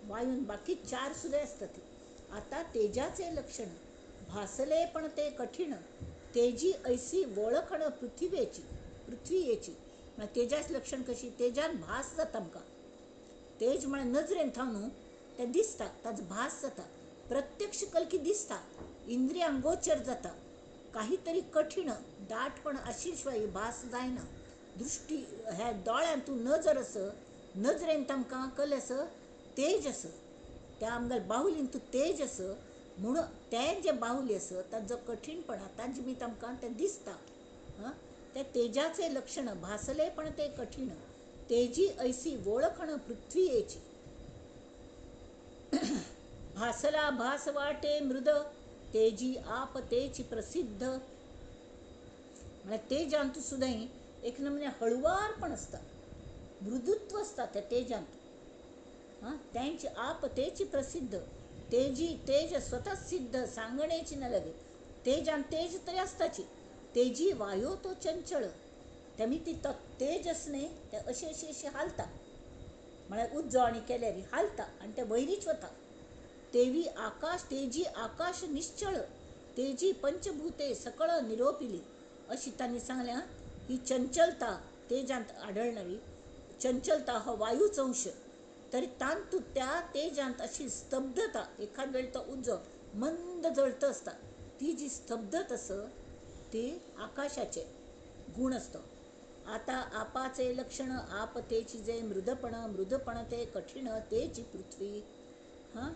वायून बाकी चार सुद्दां आसता ती. आता तेजाचे लक्षण भासले पण ते कठीण, तेजी ऐसी वळखण पृथ्वीची, पृथ्वीयेची. म्हळ्यार तेजाचें लक्षण कशी? तेजान भास जाता आमकां. तेज म्हळ्यार नजरेन थावन न्हू तें दिसता, ताजो भास जाता, प्रत्यक्ष कलकी दिसता, इंद्रियांक गोचर जाता. काहीतरी कठीण दाटपण आशिल्ले शिवाय भास जायना. दृश्टी ह्या दोळ्यान तूं नजर आसा, नजरेन तांकां कल आसा तेज आसा, त्या आमगेल्या बाहुलीन तूं तेज आसा म्हूण तें जें बाहुली आसा ताजो कठीणपणा ताजे निमित्त आमकां तें दिसता. हां, ते तेजाचे लक्षण भासले पण ते कठीण, तेजी ऐसी वळखण पृथ्वीयेची. भासला भास वाटे मृद, तेजी आप तेची प्रसिद्ध. म्हळ्यार तेजांत सुद्दां एक नमने हळुवारपण आसता, मृदुत्व आसता त्या तेजांत. हां, त्यांची आप तेची प्रसिद्ध, तेजी तेज स्वतः सिद्ध, सांगण्याची न लगे. तेज आणि तेज तरी असताची, तेजी वायो तो चंचळ. त्यामी ती तेज असणे ते अशी अशी अशी हालता, म्हळ्यार उज्जवणी केल्यार हालता आनी ते वयरीच वता. तेवी आकाश तेजी आकाश निश्चळ, तेजी पंचभूते सकळ निरोपिली. अशी तांणी सांगल्या. ही चंचलता तेजांत आढळणारी चंचलता हो वायूच अंश, तरी तांतू त्या तेजांत अशी स्तब्धता, एखाद वेळ तो उजो मंद जळत आसता, ती जी स्तब्धत आसा ती आकाशाचे गुण आसता. आता आपाचे लक्षण आप तेची जे मृदपण, मृदपण ते कठीण तेची पृथ्वी. हां,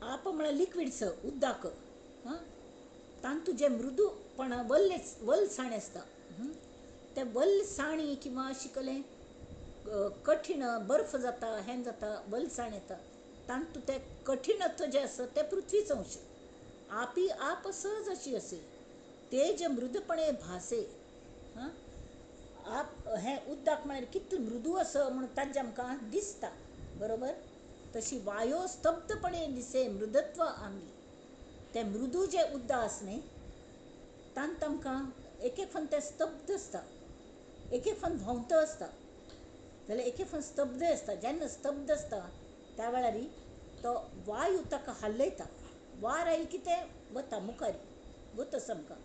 आप म्हळ्यार लिक्विड्स उदक. हां, तांतू जे मृदूपण वल्ले वलसाण आसता, ते वलसाणी किंवा अशी कलें कठीण बर्फ जाता, हें जाता, वलसाण येता, तांतू ते कठीणत्व जें आसा तें पृथ्वीचो अंश. आपी आप सहज अशी असे तेज मृदपणे भासे. हां, आप हें उदक म्हळ्यार कितलें मृदू आसा म्हूण ताजें आमकां दिसता, बरोबर. तशी वायो स्तब्धपणे दिसे मृदत्व आंगी. तें मृदू जें उदक आसा न्ही तांत आमकां एक एक फावट तें स्तब्ध आसता, एक एक फावट व्हांवता आसता, जाल्यार एक एक फावट स्तब्ध आसता. जेन्ना स्तब्ध आसता त्या वेळार तो वायू ताका हालयता. वार आयली की तें वता मुखार वता सामकां.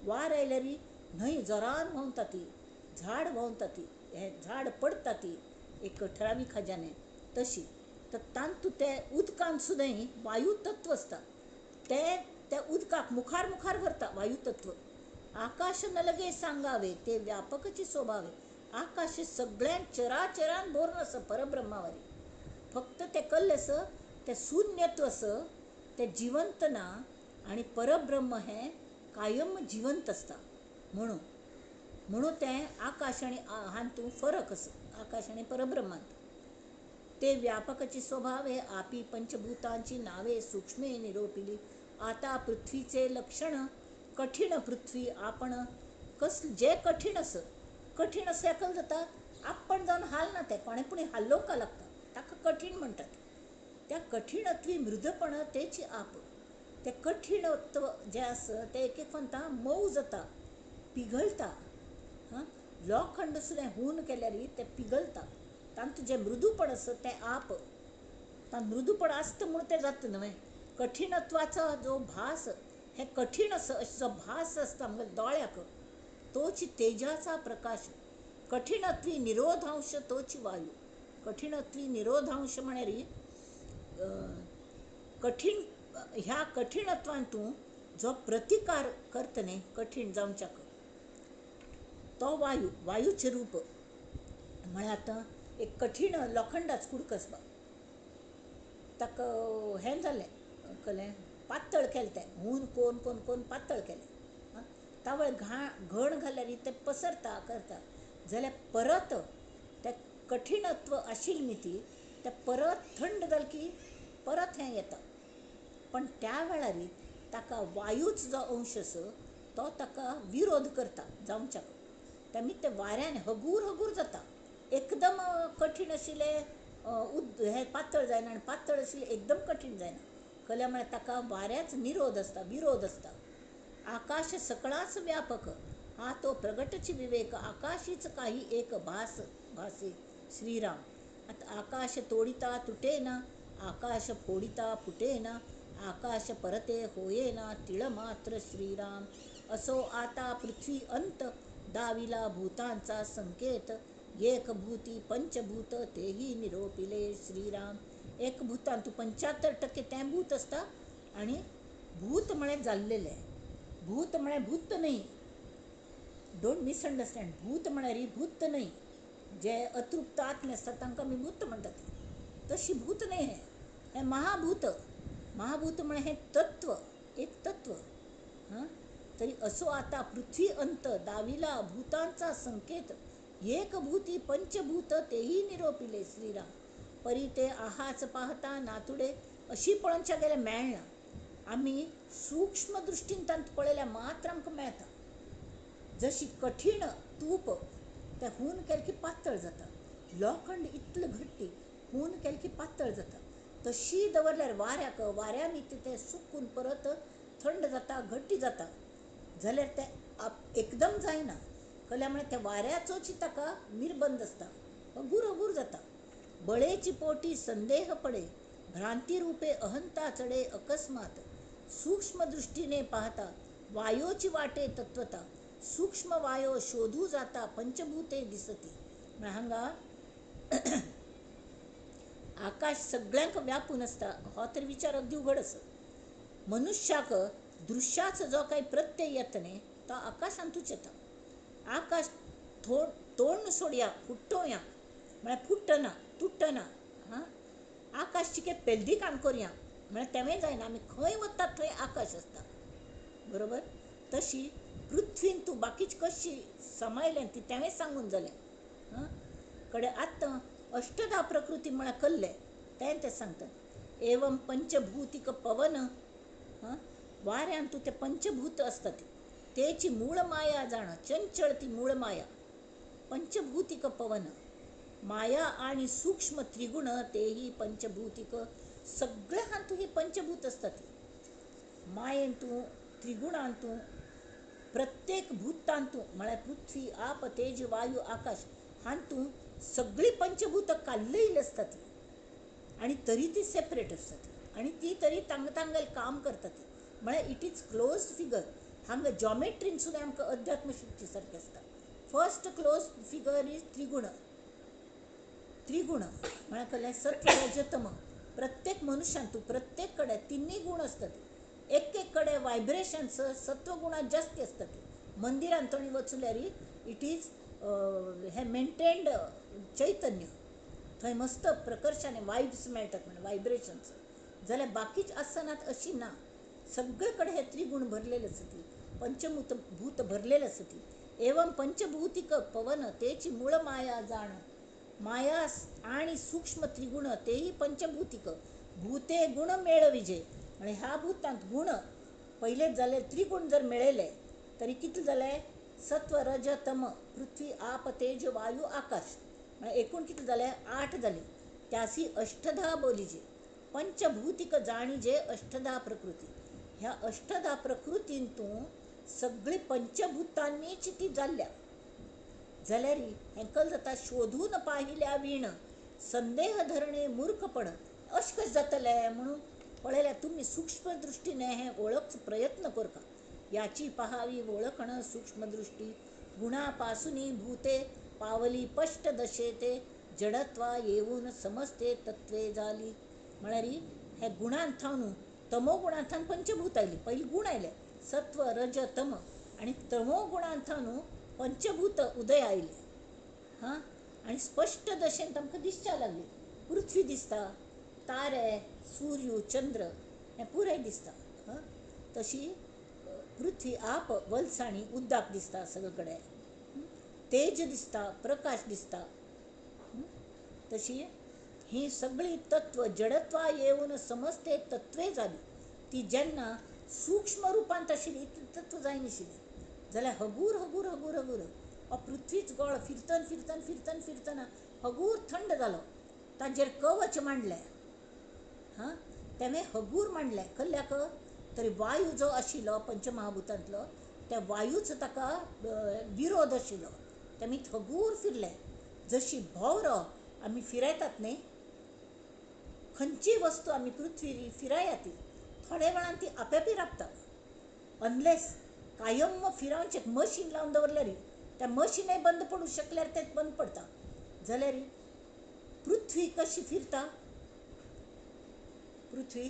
वार आयल्यार न्हंय जोरान व्हांवता ती, झाड व्हांवता ती, हें झाड पडटा ती एक ठरावीक हाज्याने तशी. तर तांतू ते उदकांत सुद्दां वायू तत्व आसता, ते त्या उदकाक मुखार मुखार व्हरता वायू तत्व. आकाश न लगे सांगावे ते व्यापकची सोभावे. आकाश सगळ्यांत चराचरान भरून आसा परब्रह्मावरी. फक्त तें कल्लें आसा तें शून्यत्व आसा, तें जिवंत ना आनी परब्रह्म हें कायम जिवंत आसता. म्हणून म्हणून तें आकाश आनी हातूंत फरक आसा, आकाश आनी परब्रह्मांत. ते व्यापकाची स्वभावे आपी पंचभूतांची नावे सूक्ष्मे निरोपिली. आता पृथ्वीचे लक्षण कठीण पृथ्वी आपण कस जे कठीण आसा, कठीण आसा एकल जाता आपण जावन हालना, तें कोणें पूण हालोवपाक लागता, ताका कठीण म्हणटात. त्या कठीणत्वी मृदपण तेची आप. तें कठीणत्व जें आसा तें एक एक फावट मोव जाता, पिघळटा. हां, लोखंड सुद्दां हून केल्यार तें पिघळटा. तांतूं जें मृदूपण आसा तें आप. तांत मृदूपण आसता म्हूण तें जाता न्हय. कठीणत्वाचो जो भास, हें कठीण आसा अशें जो भास आसता आमच्या दोळ्याक, तोची तेजाचा प्रकाश. कठीणत्वी निरोधांश तोची वायू. कठीणत्वी निरोधांश म्हळ्यार कठीण, ह्या कठीणत्वान तूं जो प्रतिकार करता न्ही कठीण जावच्याक, तो वायू, वायूचें रूप. म्हळ्यार आतां एक कठीण लोखंडाच कुडको आसपा, ताका हें जालें कलें पातळ केलें, तें हून कोन कोन कोन पातळ केलें. तावळ घण घाल्यार तें पसरता करता, जाल्यार परत तें कठीणत्व आशिल्ली न्ही ती, तें परत थंड जालें की परत हें येता. पण त्या वेळार ताका वायूच जो अंश आसा तो ताका विरोध करता जावच्याक. तेमी ते वाऱ्यान हगूर हगूर जाता, एकदम कठीण आशिल्लें हें पातळ जायना आनी पातळ आशिल्लें एकदम कठीण जायना. कल्या म्हळ्यार ताका वाऱ्याच निरोध आसता, विरोध आसता. आकाश सकळाच व्यापक हा तो प्रगटची विवेक, आकाशीच काही एक भास भासे श्रीराम. आतां आकाश तोडिता तुटेना, आकाश फोडिता फुटेना, आकाश परते होयेना तिळ मात्र श्रीराम. असो आता पृथ्वी अंत दाविला भूतांचा संकेत, एक भूती पंचभूत तेही निरोपिले श्रीराम. एक भूतांत 75% तें भूत आसता आनी भूत म्हळ्यार जाल्लेलें. भूत म्हळ्यार भूत न्हय, don't misunderstand. भूत म्हळ्यार भूत न्हय, जे अतृप्त आत्मे आसतात तांकां आमी भूत म्हणटात, तशी भूत न्हय. हें हें महाभूत. महाभूत म्हळ्यार हें तत्व, एक तत्व. हां, तरी असो आता पृथ्वी अंत दाविला भूतांचा संकेत, एक भूती पंचभूत तेही निरोपिले श्रीराम. परी ते आहाच पाहता नातुडे अशी पळोवच्या गेल्यार मेळना. आमी सूक्ष्म दृश्टीन तांत पळयल्यार मात्र आमकां मेळटा. जशी कठीण तूप तें हून केलें की पातळ जाता, लोखंड इतलें घट्टी हून केलें की पातळ जाता, तशी दवरल्यार वाऱ्याक वाऱ्यान तें सुकून परत थंड जाता, घट्टी जाता. जाल्यार तें एकदम जायना, कल्या म्हळ्यार त्या वाऱ्याचोच ताका निर्बंध आसता, हगूर हगूर जाता. बळेची पोटी संदेह पडे, भ्रांती रूपे अहंता चडे अकस्मात, सूक्ष्म दृष्टीने पाहता वायोची वाटे तत्वता, सूक्ष्म वायो शोधू जाता पंचभूते दिसती. म्हळ्यार हांगा आकाश सगळ्यांक व्यापून आसता हो तर विचार अगदी उघड आसा. मनुष्याक दृश्याचो जो काही प्रत्यय येता न्ही तो आकाशांतूच येता. आकाश तोंड सोडया फुट्टोया म्हळ्यार फुट्टना तुट्टना. हां, आकाश चिके पेल्दी काम करया म्हळ्यार तेंवूय जायना, आमी खंय वतात थंय आकाश आसता, बरोबर. तशी पृथ्वीन तूं बाकीच कशी समायलें ती तेंवूय सांगून जालें. हां, कडे आतां अष्टधा प्रकृती म्हळ्यार कल्लें तें तें सांगता. एवं पंचभूतिक पवन, हां, वाऱ्यान तूं ते पंचभूत आसता ती तेची मूळ माया जाण, चंचळ ती मूळ माया. पंचभूतिक पवन माया आणि सूक्ष्म त्रिगुण तेही पंचभूतिक, सगळ्या हातूं ही पंचभूत आसता ती. मायेन तूं त्रिगुणान तूं प्रत्येक भूतांतू म्हळ्यार पृथ्वी आप तेज वायू आकाश हांतू सगळीं पंचभूत काल्लयिल्ली आसता ती, आनी तरी ती सेपरेट आसता ती, आनी ती तरी तांग तांगेलें काम करता ती. म्हळ्यार it is close figure. हांगा जॉमेट्रीन सुद्दां आमकां अध्यात्म शिकचे सारकें आसता. फर्स्ट क्लोज फिगर is त्रिगुण. त्रिगुण म्हळ्यार कसलें? सत्व रज तम. प्रत्येक मनुष्यान तूं प्रत्येक कडेन तिन्ही गुण आसतात. एक एक कडेन वायब्रेशन्स सत्वगुणां जास्ती आसतात. मंदिरान थंय वचल्यार it is हे मेंटेन्ड चैतन्य, थंय मस्त प्रकर्शाने वायब्स मेळटात, म्हणजे वायब्रेशन्स. जाल्यार बाकीच आसनात अशी ना, सगळे कडेन हे त्रिगुण भरलेले आसता, पंचभूत भूत भरलेले आसता. एवं पंचभूतिक पवन तेची मूळ माया जाण, माया आणि सूक्ष्म त्रिगुण तेही पंचभूतिक, भूते गुण मेळविजे. म्हणजे ह्या भूतांत गुण पयलेच जाले, त्रिगुण जर मेळयले तरी कितले जाले? सत्व रज तम पृथ्वी आप तेज वायू आकाश, म्हणजे एकूण कितले जाले? 8 जाले. त्यासी अष्टधा बोलीजे, पंचभूतिक जाणीजे अष्टधा प्रकृती. ह्या अष्टधा प्रकृतीन तूं सगळी पंचभूतांनीच ती जाल्ल्या. जाल्यार हें जाता शोधून पाहिल्या वीण संदेह धरणे मूर्खपण. अशें कशें जातलें म्हणून पळयल्यार तुमी सूक्ष्म दृष्टीने हें वळखचो प्रयत्न करता. याची पहावी वळखण सूक्ष्म दृष्टी, गुणापासून भूते पावली पष्ट दशेते, जडत्वा येऊन समजते तत्वे जाली. म्हळ्यार हे गुणान थावन तमो गुणान थावन पंचभूत आयली, पयलीं गुण आयले सत्व रज तम, आनी तमो गुणान थावन पंचभूत उदय आयले. हां, आनी स्पश्ट दशेन तांकां दिसच्या लागली. पृथ्वी दिसता, तारे सूर्य चंद्र हें पुराय दिसता. हां, तशी पृथ्वी आप वलसाणी उदक दिसता सगळे कडेन, तेज दिसता, प्रकाश दिसता. तशी ही सगळी तत्व जडत्वा येवन समजते तत्वे जाली. ती जेन्ना सूक्ष्म रुपांत आशिल्ली ती तत्व जायनाशिल्ली, जाल्यार हगूर हगूर हगूर हगूर हो पृथ्वीच गोळ फिरतन फिरतन फिरतन फिरतना हगूर थंड जालो. ताजेर कवच मांडलें, हां, तेणें हगूर मांडलें कल्ल्याक तरी वायू जो आशिल्लो पंचमहाभूतांतलो त्या वायूचो ताका विरोध आशिल्लो, तेमी हगूर फिरले. जशी भोंवरो आमी फिरयतात न्ही, खंयची वस्तू आमी पृथ्वीर फिराया ती थोड्या वेळान ती आपेपी राबता. अनलेस कायम फिरावचें एक मशीन लावन दवरल्यार त्या मशीनय बंद पडूं शकल्यार तें बंद पडटा. जाल्यार पृथ्वी कशी फिरता? पृथ्वी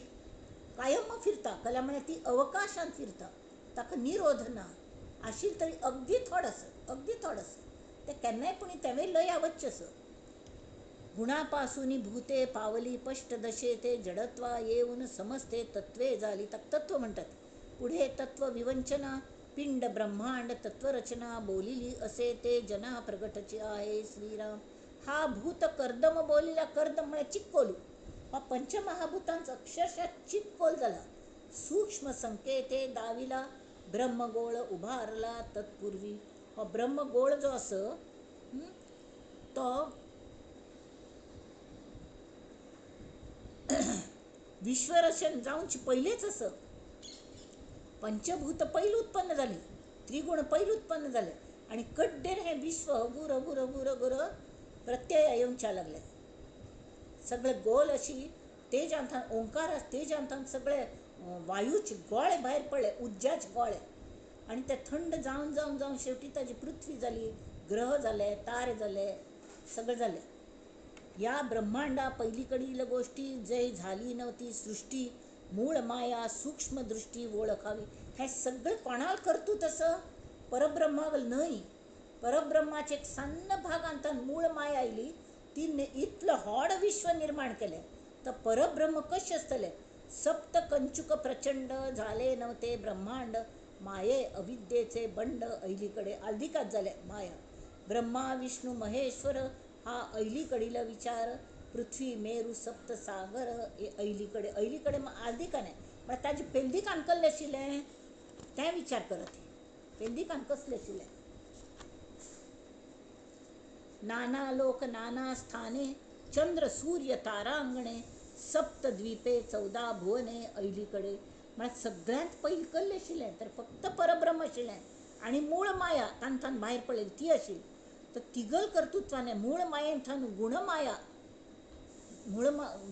कायम फिरता, कल्या म्हळ्यार ती अवकाशांत फिरता, ताका निरोध ना. आशिल्लो तरी अगदी थोडोसो, अगदी थोडोसो, तें केन्नाय पूण तेंवूय लया वचचें असो. गुणापासून भूते पावली पष्ट दशेते, जडत्वा येऊन समजते तत्वे जाली. ताका तत्व म्हणटात. पुढे तत्व विवंचना पिंड ब्रह्मांड तत्वरचना बोलिली असे ते जना प्रगटची आहे श्रीराम. हा भूत कर्दम बोलिला, कर्दम म्हळ्यार चिक्कोलू. हा पंचमहाभूतांचो अक्षरशः चिक्कोल जाला. सूक्ष्म संकेते दाविला ब्रह्मगोळ उभारला तत्पूर्वी. हो ब्रह्मगोळ जो आसा तो विश्वरचन जावचे पयलेच असं पंचभूत पयलीं उत्पन्न जाली, त्रिगुण पयलीं उत्पन्न जाले आनी कड्डेर हें विश्व हगूर हगूर हगूर हगूर प्रत्यय येवच्या लागले. सगळे गोल अशी तेजांतल्यान ओंकार तेजांतल्यान सगळे वायूचे गोळे भायर पडले, उज्जाचे गोळे, आनी ते थंड जावन जावन जावन शेवटी ताजी पृथ्वी जाली, ग्रह जाले, तारे जाले, सगळे जाले. या ब्रह्मांडा पहिलीकडील गोष्टी जे झाली नव्हती सृष्टी मूळ माया सूक्ष्म दृष्टी ओळखावी. हे सगळं कोणाला करतू तसं परब्रह्माक न्हय. परब्रह्माचे एक सान्न भागांतल्यान मूळ माया आयली, ती इतलं व्हड विश्व निर्माण केलें. तर परब्रह्म कशें आसतलें? सप्त कंचुक प्रचंड झाले नव्हते ब्रह्मांड माये अविद्येचे बंड ऐलीकडे. आल्दिकात जाले माया. ब्रह्मा विष्णू महेश्वर हा ऐलीकडील विचार, पृथ्वी मेरू सप्त सागर हे ऐलीकडे. ऐलीकडे मग आल्दिकान आहे, म्हळ्यार ताजे पेल्दिकान कसलें आशिल्लें तें विचार करत. पेल्दिकान कसलें आशिल्लें? नाना लोक नाना स्थाने चंद्र सूर्य तारांगणे सप्तद्वीपे 14 भुवने ऐलीकडे. म्हळ्यार सगळ्यांत पयलीं कसलें आशिल्लें तर फक्त परब्रह्म आशिल्लें आनी मूळ माया तांतल्यान भायर पडलेली ती आशिल्ली. तर तिगल कर्तृत्वाने मूळ मायेंतल्यान गुणमाया,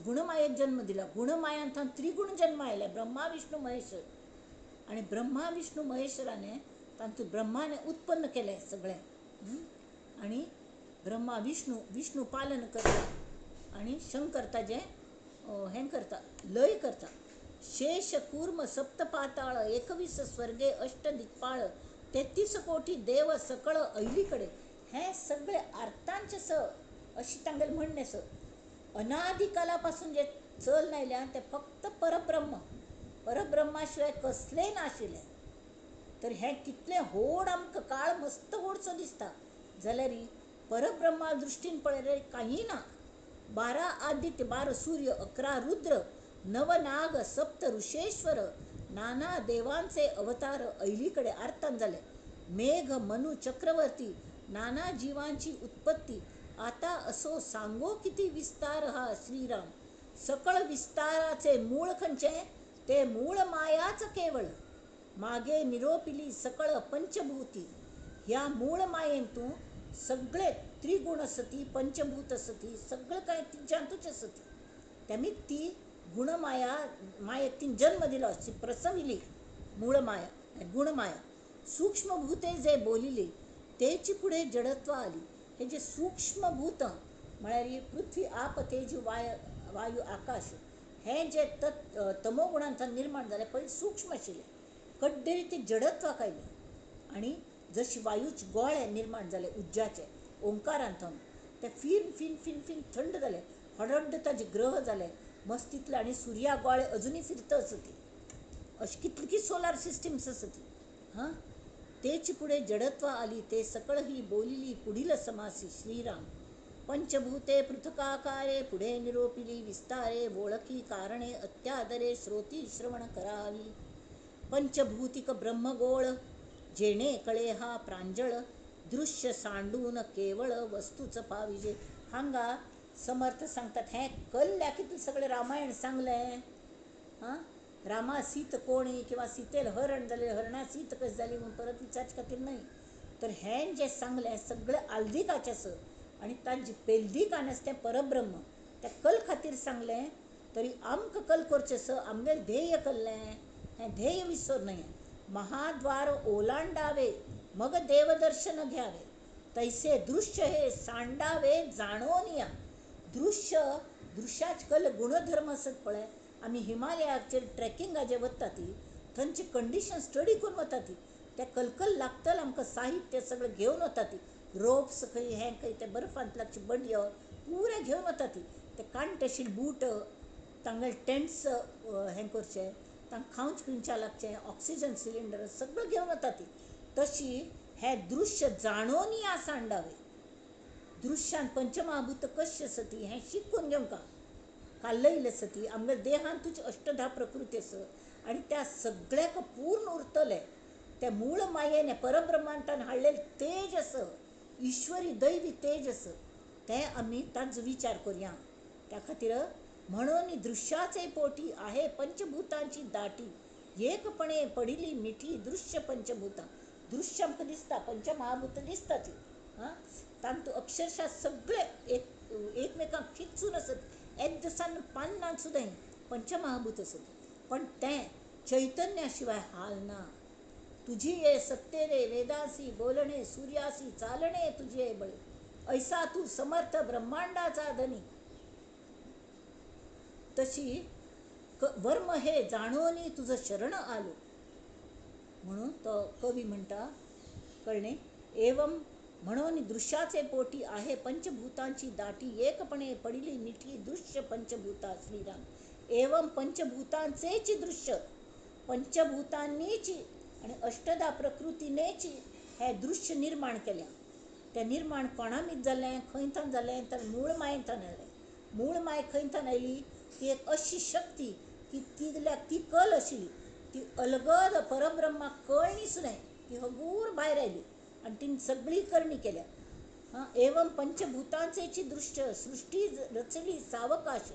गुणमायेक जन्म दिला, गुणमायांतल्यान त्रिगुण जन्म आयले ब्रह्मा विष्णू महेश्वर. आनी ब्रह्मा विष्णू महेश्वराने तातूंत ब्रह्माने उत्पन्न केलें सगळें आनी ब्रह्मा विष्णू, विष्णू पालन करता आनी शंकर ताजें हें करता, लय करता. शेष कूर्म सप्तपाताळ 21 स्वर्गे 8 दिक्पाळ 33 कोटी देव सकळ ऐलीकडे. हे सगळे अर्थांचे स अशी तांगेलें म्हणणें स. अनादिकालापासून जे चल आयल्या ते फक्त परब्रह्म, परब्रह्मा शिवाय कसलेंय नाशिल्लें. तर हें कितलें व्हड आमकां काळ मस्त व्हडसो दिसता जाल्यार परब्रह्मा दृश्टीन पळयल्यार कांय ना. 12 आदित्य, 12 सूर्य, 11 रुद्र, 9 नाग, 7 ऋषेश्वर, नाना देवांचे अवतार ऐलीकडे आर्तान जाले. मेघ मनु चक्रवर्ती नाना जीवांची उत्पत्ती आता असो सांगो किती विस्तार हा श्रीराम. सकळ विस्ताराचे मूळ खंयचें? ते मूळ मायाच केवळ. मागे निरोपिली सकळ पंचभूती. ह्या मूळ मायेन तूं सगळे त्रिगुण आसती, पंचभूत आसती, सगळें कांय तिज्यांतूच आसती. तेमी ती गुणमाया मायेक तिन जन्म दिलो, प्रसविली मूळ माया गुणमाया. सूक्ष्मभूते जे बोलिली तेची पुढे जडत्व आली. हे जे सूक्ष्मभूत म्हळ्यार पृथ्वी आप तेज वायू आकाश हे जे तमोगुणांतल्यान निर्माण जालें पयलीं सूक्ष्म आशिल्लें, कड्डेरी ते जडत्वाक आयलें आनी जशी वायूचे गोळे निर्माण जाले उज्जाचे ओंकारांतल्यान ते fin fin fin fin थंड जाले, हडहड ताजे ग्रह जाले मस्त तितले. आनी सुर्या गोळे अजुनूय फिरता आसती. अशी कितली सोलार सिस्टम्स आसती. हां, तेची पुढे जडत्व आली ते सकळ ही बोलिली पुढील समासी श्रीराम. पंचभूते पृथकाकारे पुढे निरोपिली विस्तारे ओळखी कारणे अत्यादरे श्रोती श्रवण करावी. पंचभूतिक ब्रह्मगोळ जेणे कळे हा प्रांजळ दृश्य सांडून केवळ वस्तूच पाविजे. हांगा समर्थ सांगतात हें कल्ल्या कितलें सगळें रामायण सांगलें. हां, रामा सीत कोणी किंवा सीतेल हरण जालें, हरणा सीत कशी जाली म्हणून परत विचारचे खातीर न्हय. तर हें जें सांगलें सगळें आल्दिकाचें आसा आनी तांचे पेल्दिकान आसा तें परब्रह्म. त्या कल खातीर सांगलें तरी आमकां कल करचें आसा, आमगेलें ध्येय कल्लें हें ध्येय विसर न्हय. महाद्वार ओलांडावे मग देवदर्शन घ्यावे तैसे दृश्य हे सांडावे जाणोनिया. दृश्य दृश्याच कल गुणधर्म आसत पळय. आमी हिमालयाचेर ट्रेकिंगाचेर वता ती थंयची कंडिशन स्टडी करून वता ती त्या कलकल लागतलें आमकां साहित्य सगळें घेवन वता ती, रोप्स खंय हें खंय ते बर्फांत लागची बडयो पुरें घेवन वता ती, ते कांटेशील बूट तांगेले टेंट्स हें करचें, तांकां खावंच पिवच्या लागचें, ऑक्सिजन सिलिंडर सगळें घेवन वता ती. तशी हें दृश्य जाणोनिया सांडावे. दृश्यान पंचमहाभूत कशें आसती हें शिकून घेवंक कालयलें आसती. आमगे देहान तुजी अष्टधा प्रकृती आसा आनी त्या सगळ्याक पूर्ण उरतलें त्या मूळ मायेन परब्रह्मांतान हाडलेलें तेज आसा, ईश्वरी दैवी तेज आसा, तें आमी ताजो विचार करुया. त्या खातीर म्हणून दृश्याचे पोटी आहे पंचभूतांची दाटी, एकपणे पडिली मिठी दृश्य पंचभूता. दृश्य आमकां दिसता, पंचमहाभूत दिसतात, हां, तांतू अक्षरशः सगळे एक एकमेकांक खिचून आसत, एक दिसान पान्नां सुद्दां पंचमहाभूत आसत, पण तें चैतन्या शिवाय हालना. तुझी ये सत्ते रे वेदासी बोलणे सूर्यासी चालणे तुझी ये बळे, ऐसा तू समर्थ ब्रह्मांडाचा धनी. तशी वर्म हे जाणोनी तुझं शरण आलो. म्हणून तो कवी म्हणटा, कळणे, एवं म्हणून दृश्याचे पोटी आहे पंचभूतांची दाटी, एकपणे पडिली मिठी दृश्य पंचभूता. श्रीराम. एवं पंचभूतांचेच दृश्य, पंचभूतांनीच आणि अष्टदा प्रकृतीनेच हे दृश्य निर्माण केल्या. तें निर्माण कोणामीत जालें, खंयथान जालें, तर मूळ मायेंथान आयलें. मूळ माय खंयथान आयली, ती एक अशी शक्ती की ती ती कल आशिल्ली, ती अलगद परब्रह्माक कळणी सुद्दां ती हगूर भायर आयली आनी तिणें सगळी करणी केल्या. हां, एवं पंचभूतांचेची दृश्य सृष्टी रचली सावकाश,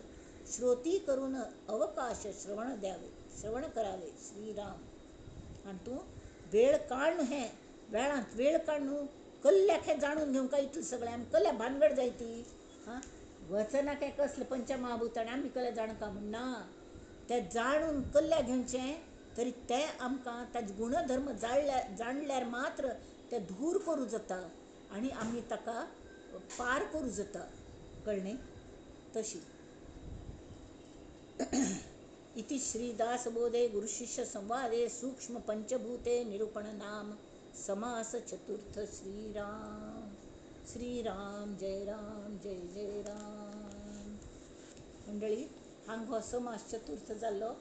श्रोती करून अवकाश श्रवण द्यावे, श्रवण करावे. श्रीराम. आनी तूं वेळ काडून हें वेळांत वेळ काडून कल्ल्याक हें जाणून घेवंक काय इतलें सगळें आमी कल्या भानगड जायती. हां, वचना काय कसलें पंचमहाभूत आनी आमी कल्या जाणका म्हूण ना, तें जाणून कल्ल्या घेवचें तरी तें आमकां ताजे गुणधर्म जाणल्यार मात्र तें दूर करूं जाता आनी आमी ताका पार करूं जाता. कळ्ळें? तशी इति श्रीदासबोधे गुरुशिष्य संवादे सूक्ष्म पंचभूते निरूपण नाम समास चतुर्थ. श्रीराम श्रीराम जय राम जय जय राम. मंडळी, हांगा हो समास चतुर्थ जाल्लो.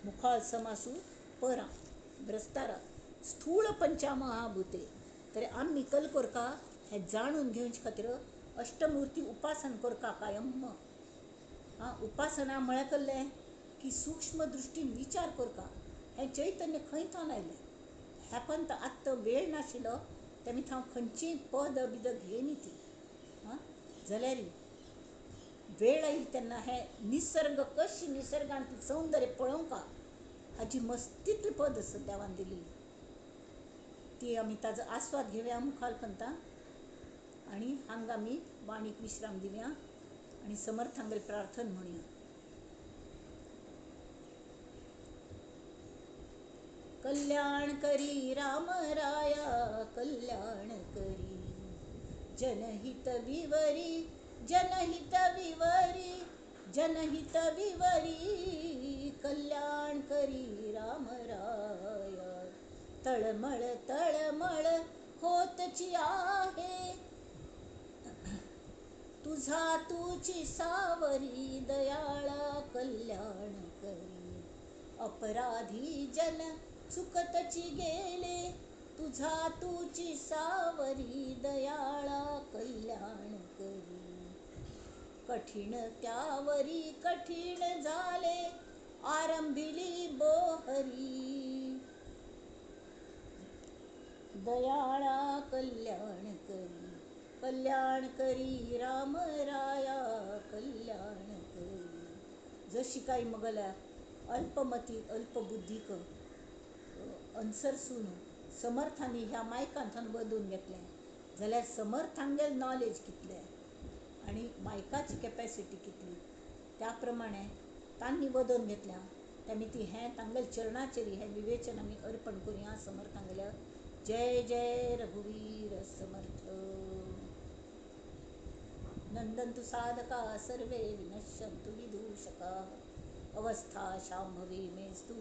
मुखार समासू परां ब्रस्तारा स्थूळ पंचमहाभूते. तरी आमी कल कोरका हें जाणून घेवचे खातीर अष्टमूर्ती उपासन कोरका कायम. आं, उपासना म्हळ्यार कसलें की सूक्ष्म दृश्टीन विचार कोरका, हें चैतन्य खंय थावन आयलें. ह्या पंत आत्तां वेळ नाशिल्लो तेमी हांव खंयचीय पद बिद घेयनी ती. आं, जाल्यार वेळ आयली तेन्ना हें निसर्ग कशी निसर्गान ती सौंदर्य पळोवंका हाजी मस्तीतली पद आसा देवान दिल्ली, ती आमी ताजो आस्वाद घेवया मुखार पंता. आनी हांगा आमी वाणीक विश्राम दिवया आनी समर्थांगेर प्रार्थना म्हणया. कल्याण करी राम राया कल्याण करी, जनहित विवरी जनहित विवरी जनहित विवरी, कल्याण करी राम राया. तळमळ तळमळ होतची आहे, तुझा तुझी सावरी दयाळा कल्याण करी. अपराधी जन चुकतची गेले, तुझा तुझी सावरी दयाळा कल्याण करी. कठीण त्यावरी कठीण झाले, आरंभिली बोहरी दयाळा कल्याण करी. कल्याण करी राम राया कल्याण करी. जशी काही मगल्या अल्पमती अल्पबुद्धीक अन्सरसून समर्थांनी ह्या मायकांथान बदलून घेतलें जाल्यार समर्थांगेल नॉलेज कितलें आनी मायकाची कॅपेसिटी कितली, त्या प्रमाणे तांणी बदलून घेतल्या. तेमी ती हें तांगेल चरणाचेर हें विवेचन आमी अर्पण करुया समर्थांगेल्या. जय जय रघुवीर समर्थ. नंदन्तु साधका सर्वे विनश्यन्तु विदूषका, अवस्था शाम्भवी मेस्तु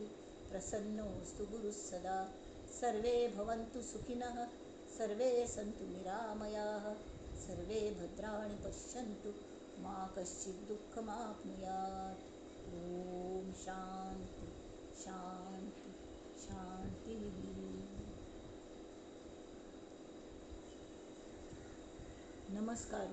प्रसन्नोऽस्तु गुरुः सदा. सर्वे भवन्तु सुखिनः सर्वे सन्तु निरामयाः, सर्वे भद्राणि पश्यन्तु मा कश्चित् दुःखमाप्नुयात्. ॐ शान्ति शान्ति शान्तिः. नमस्कार.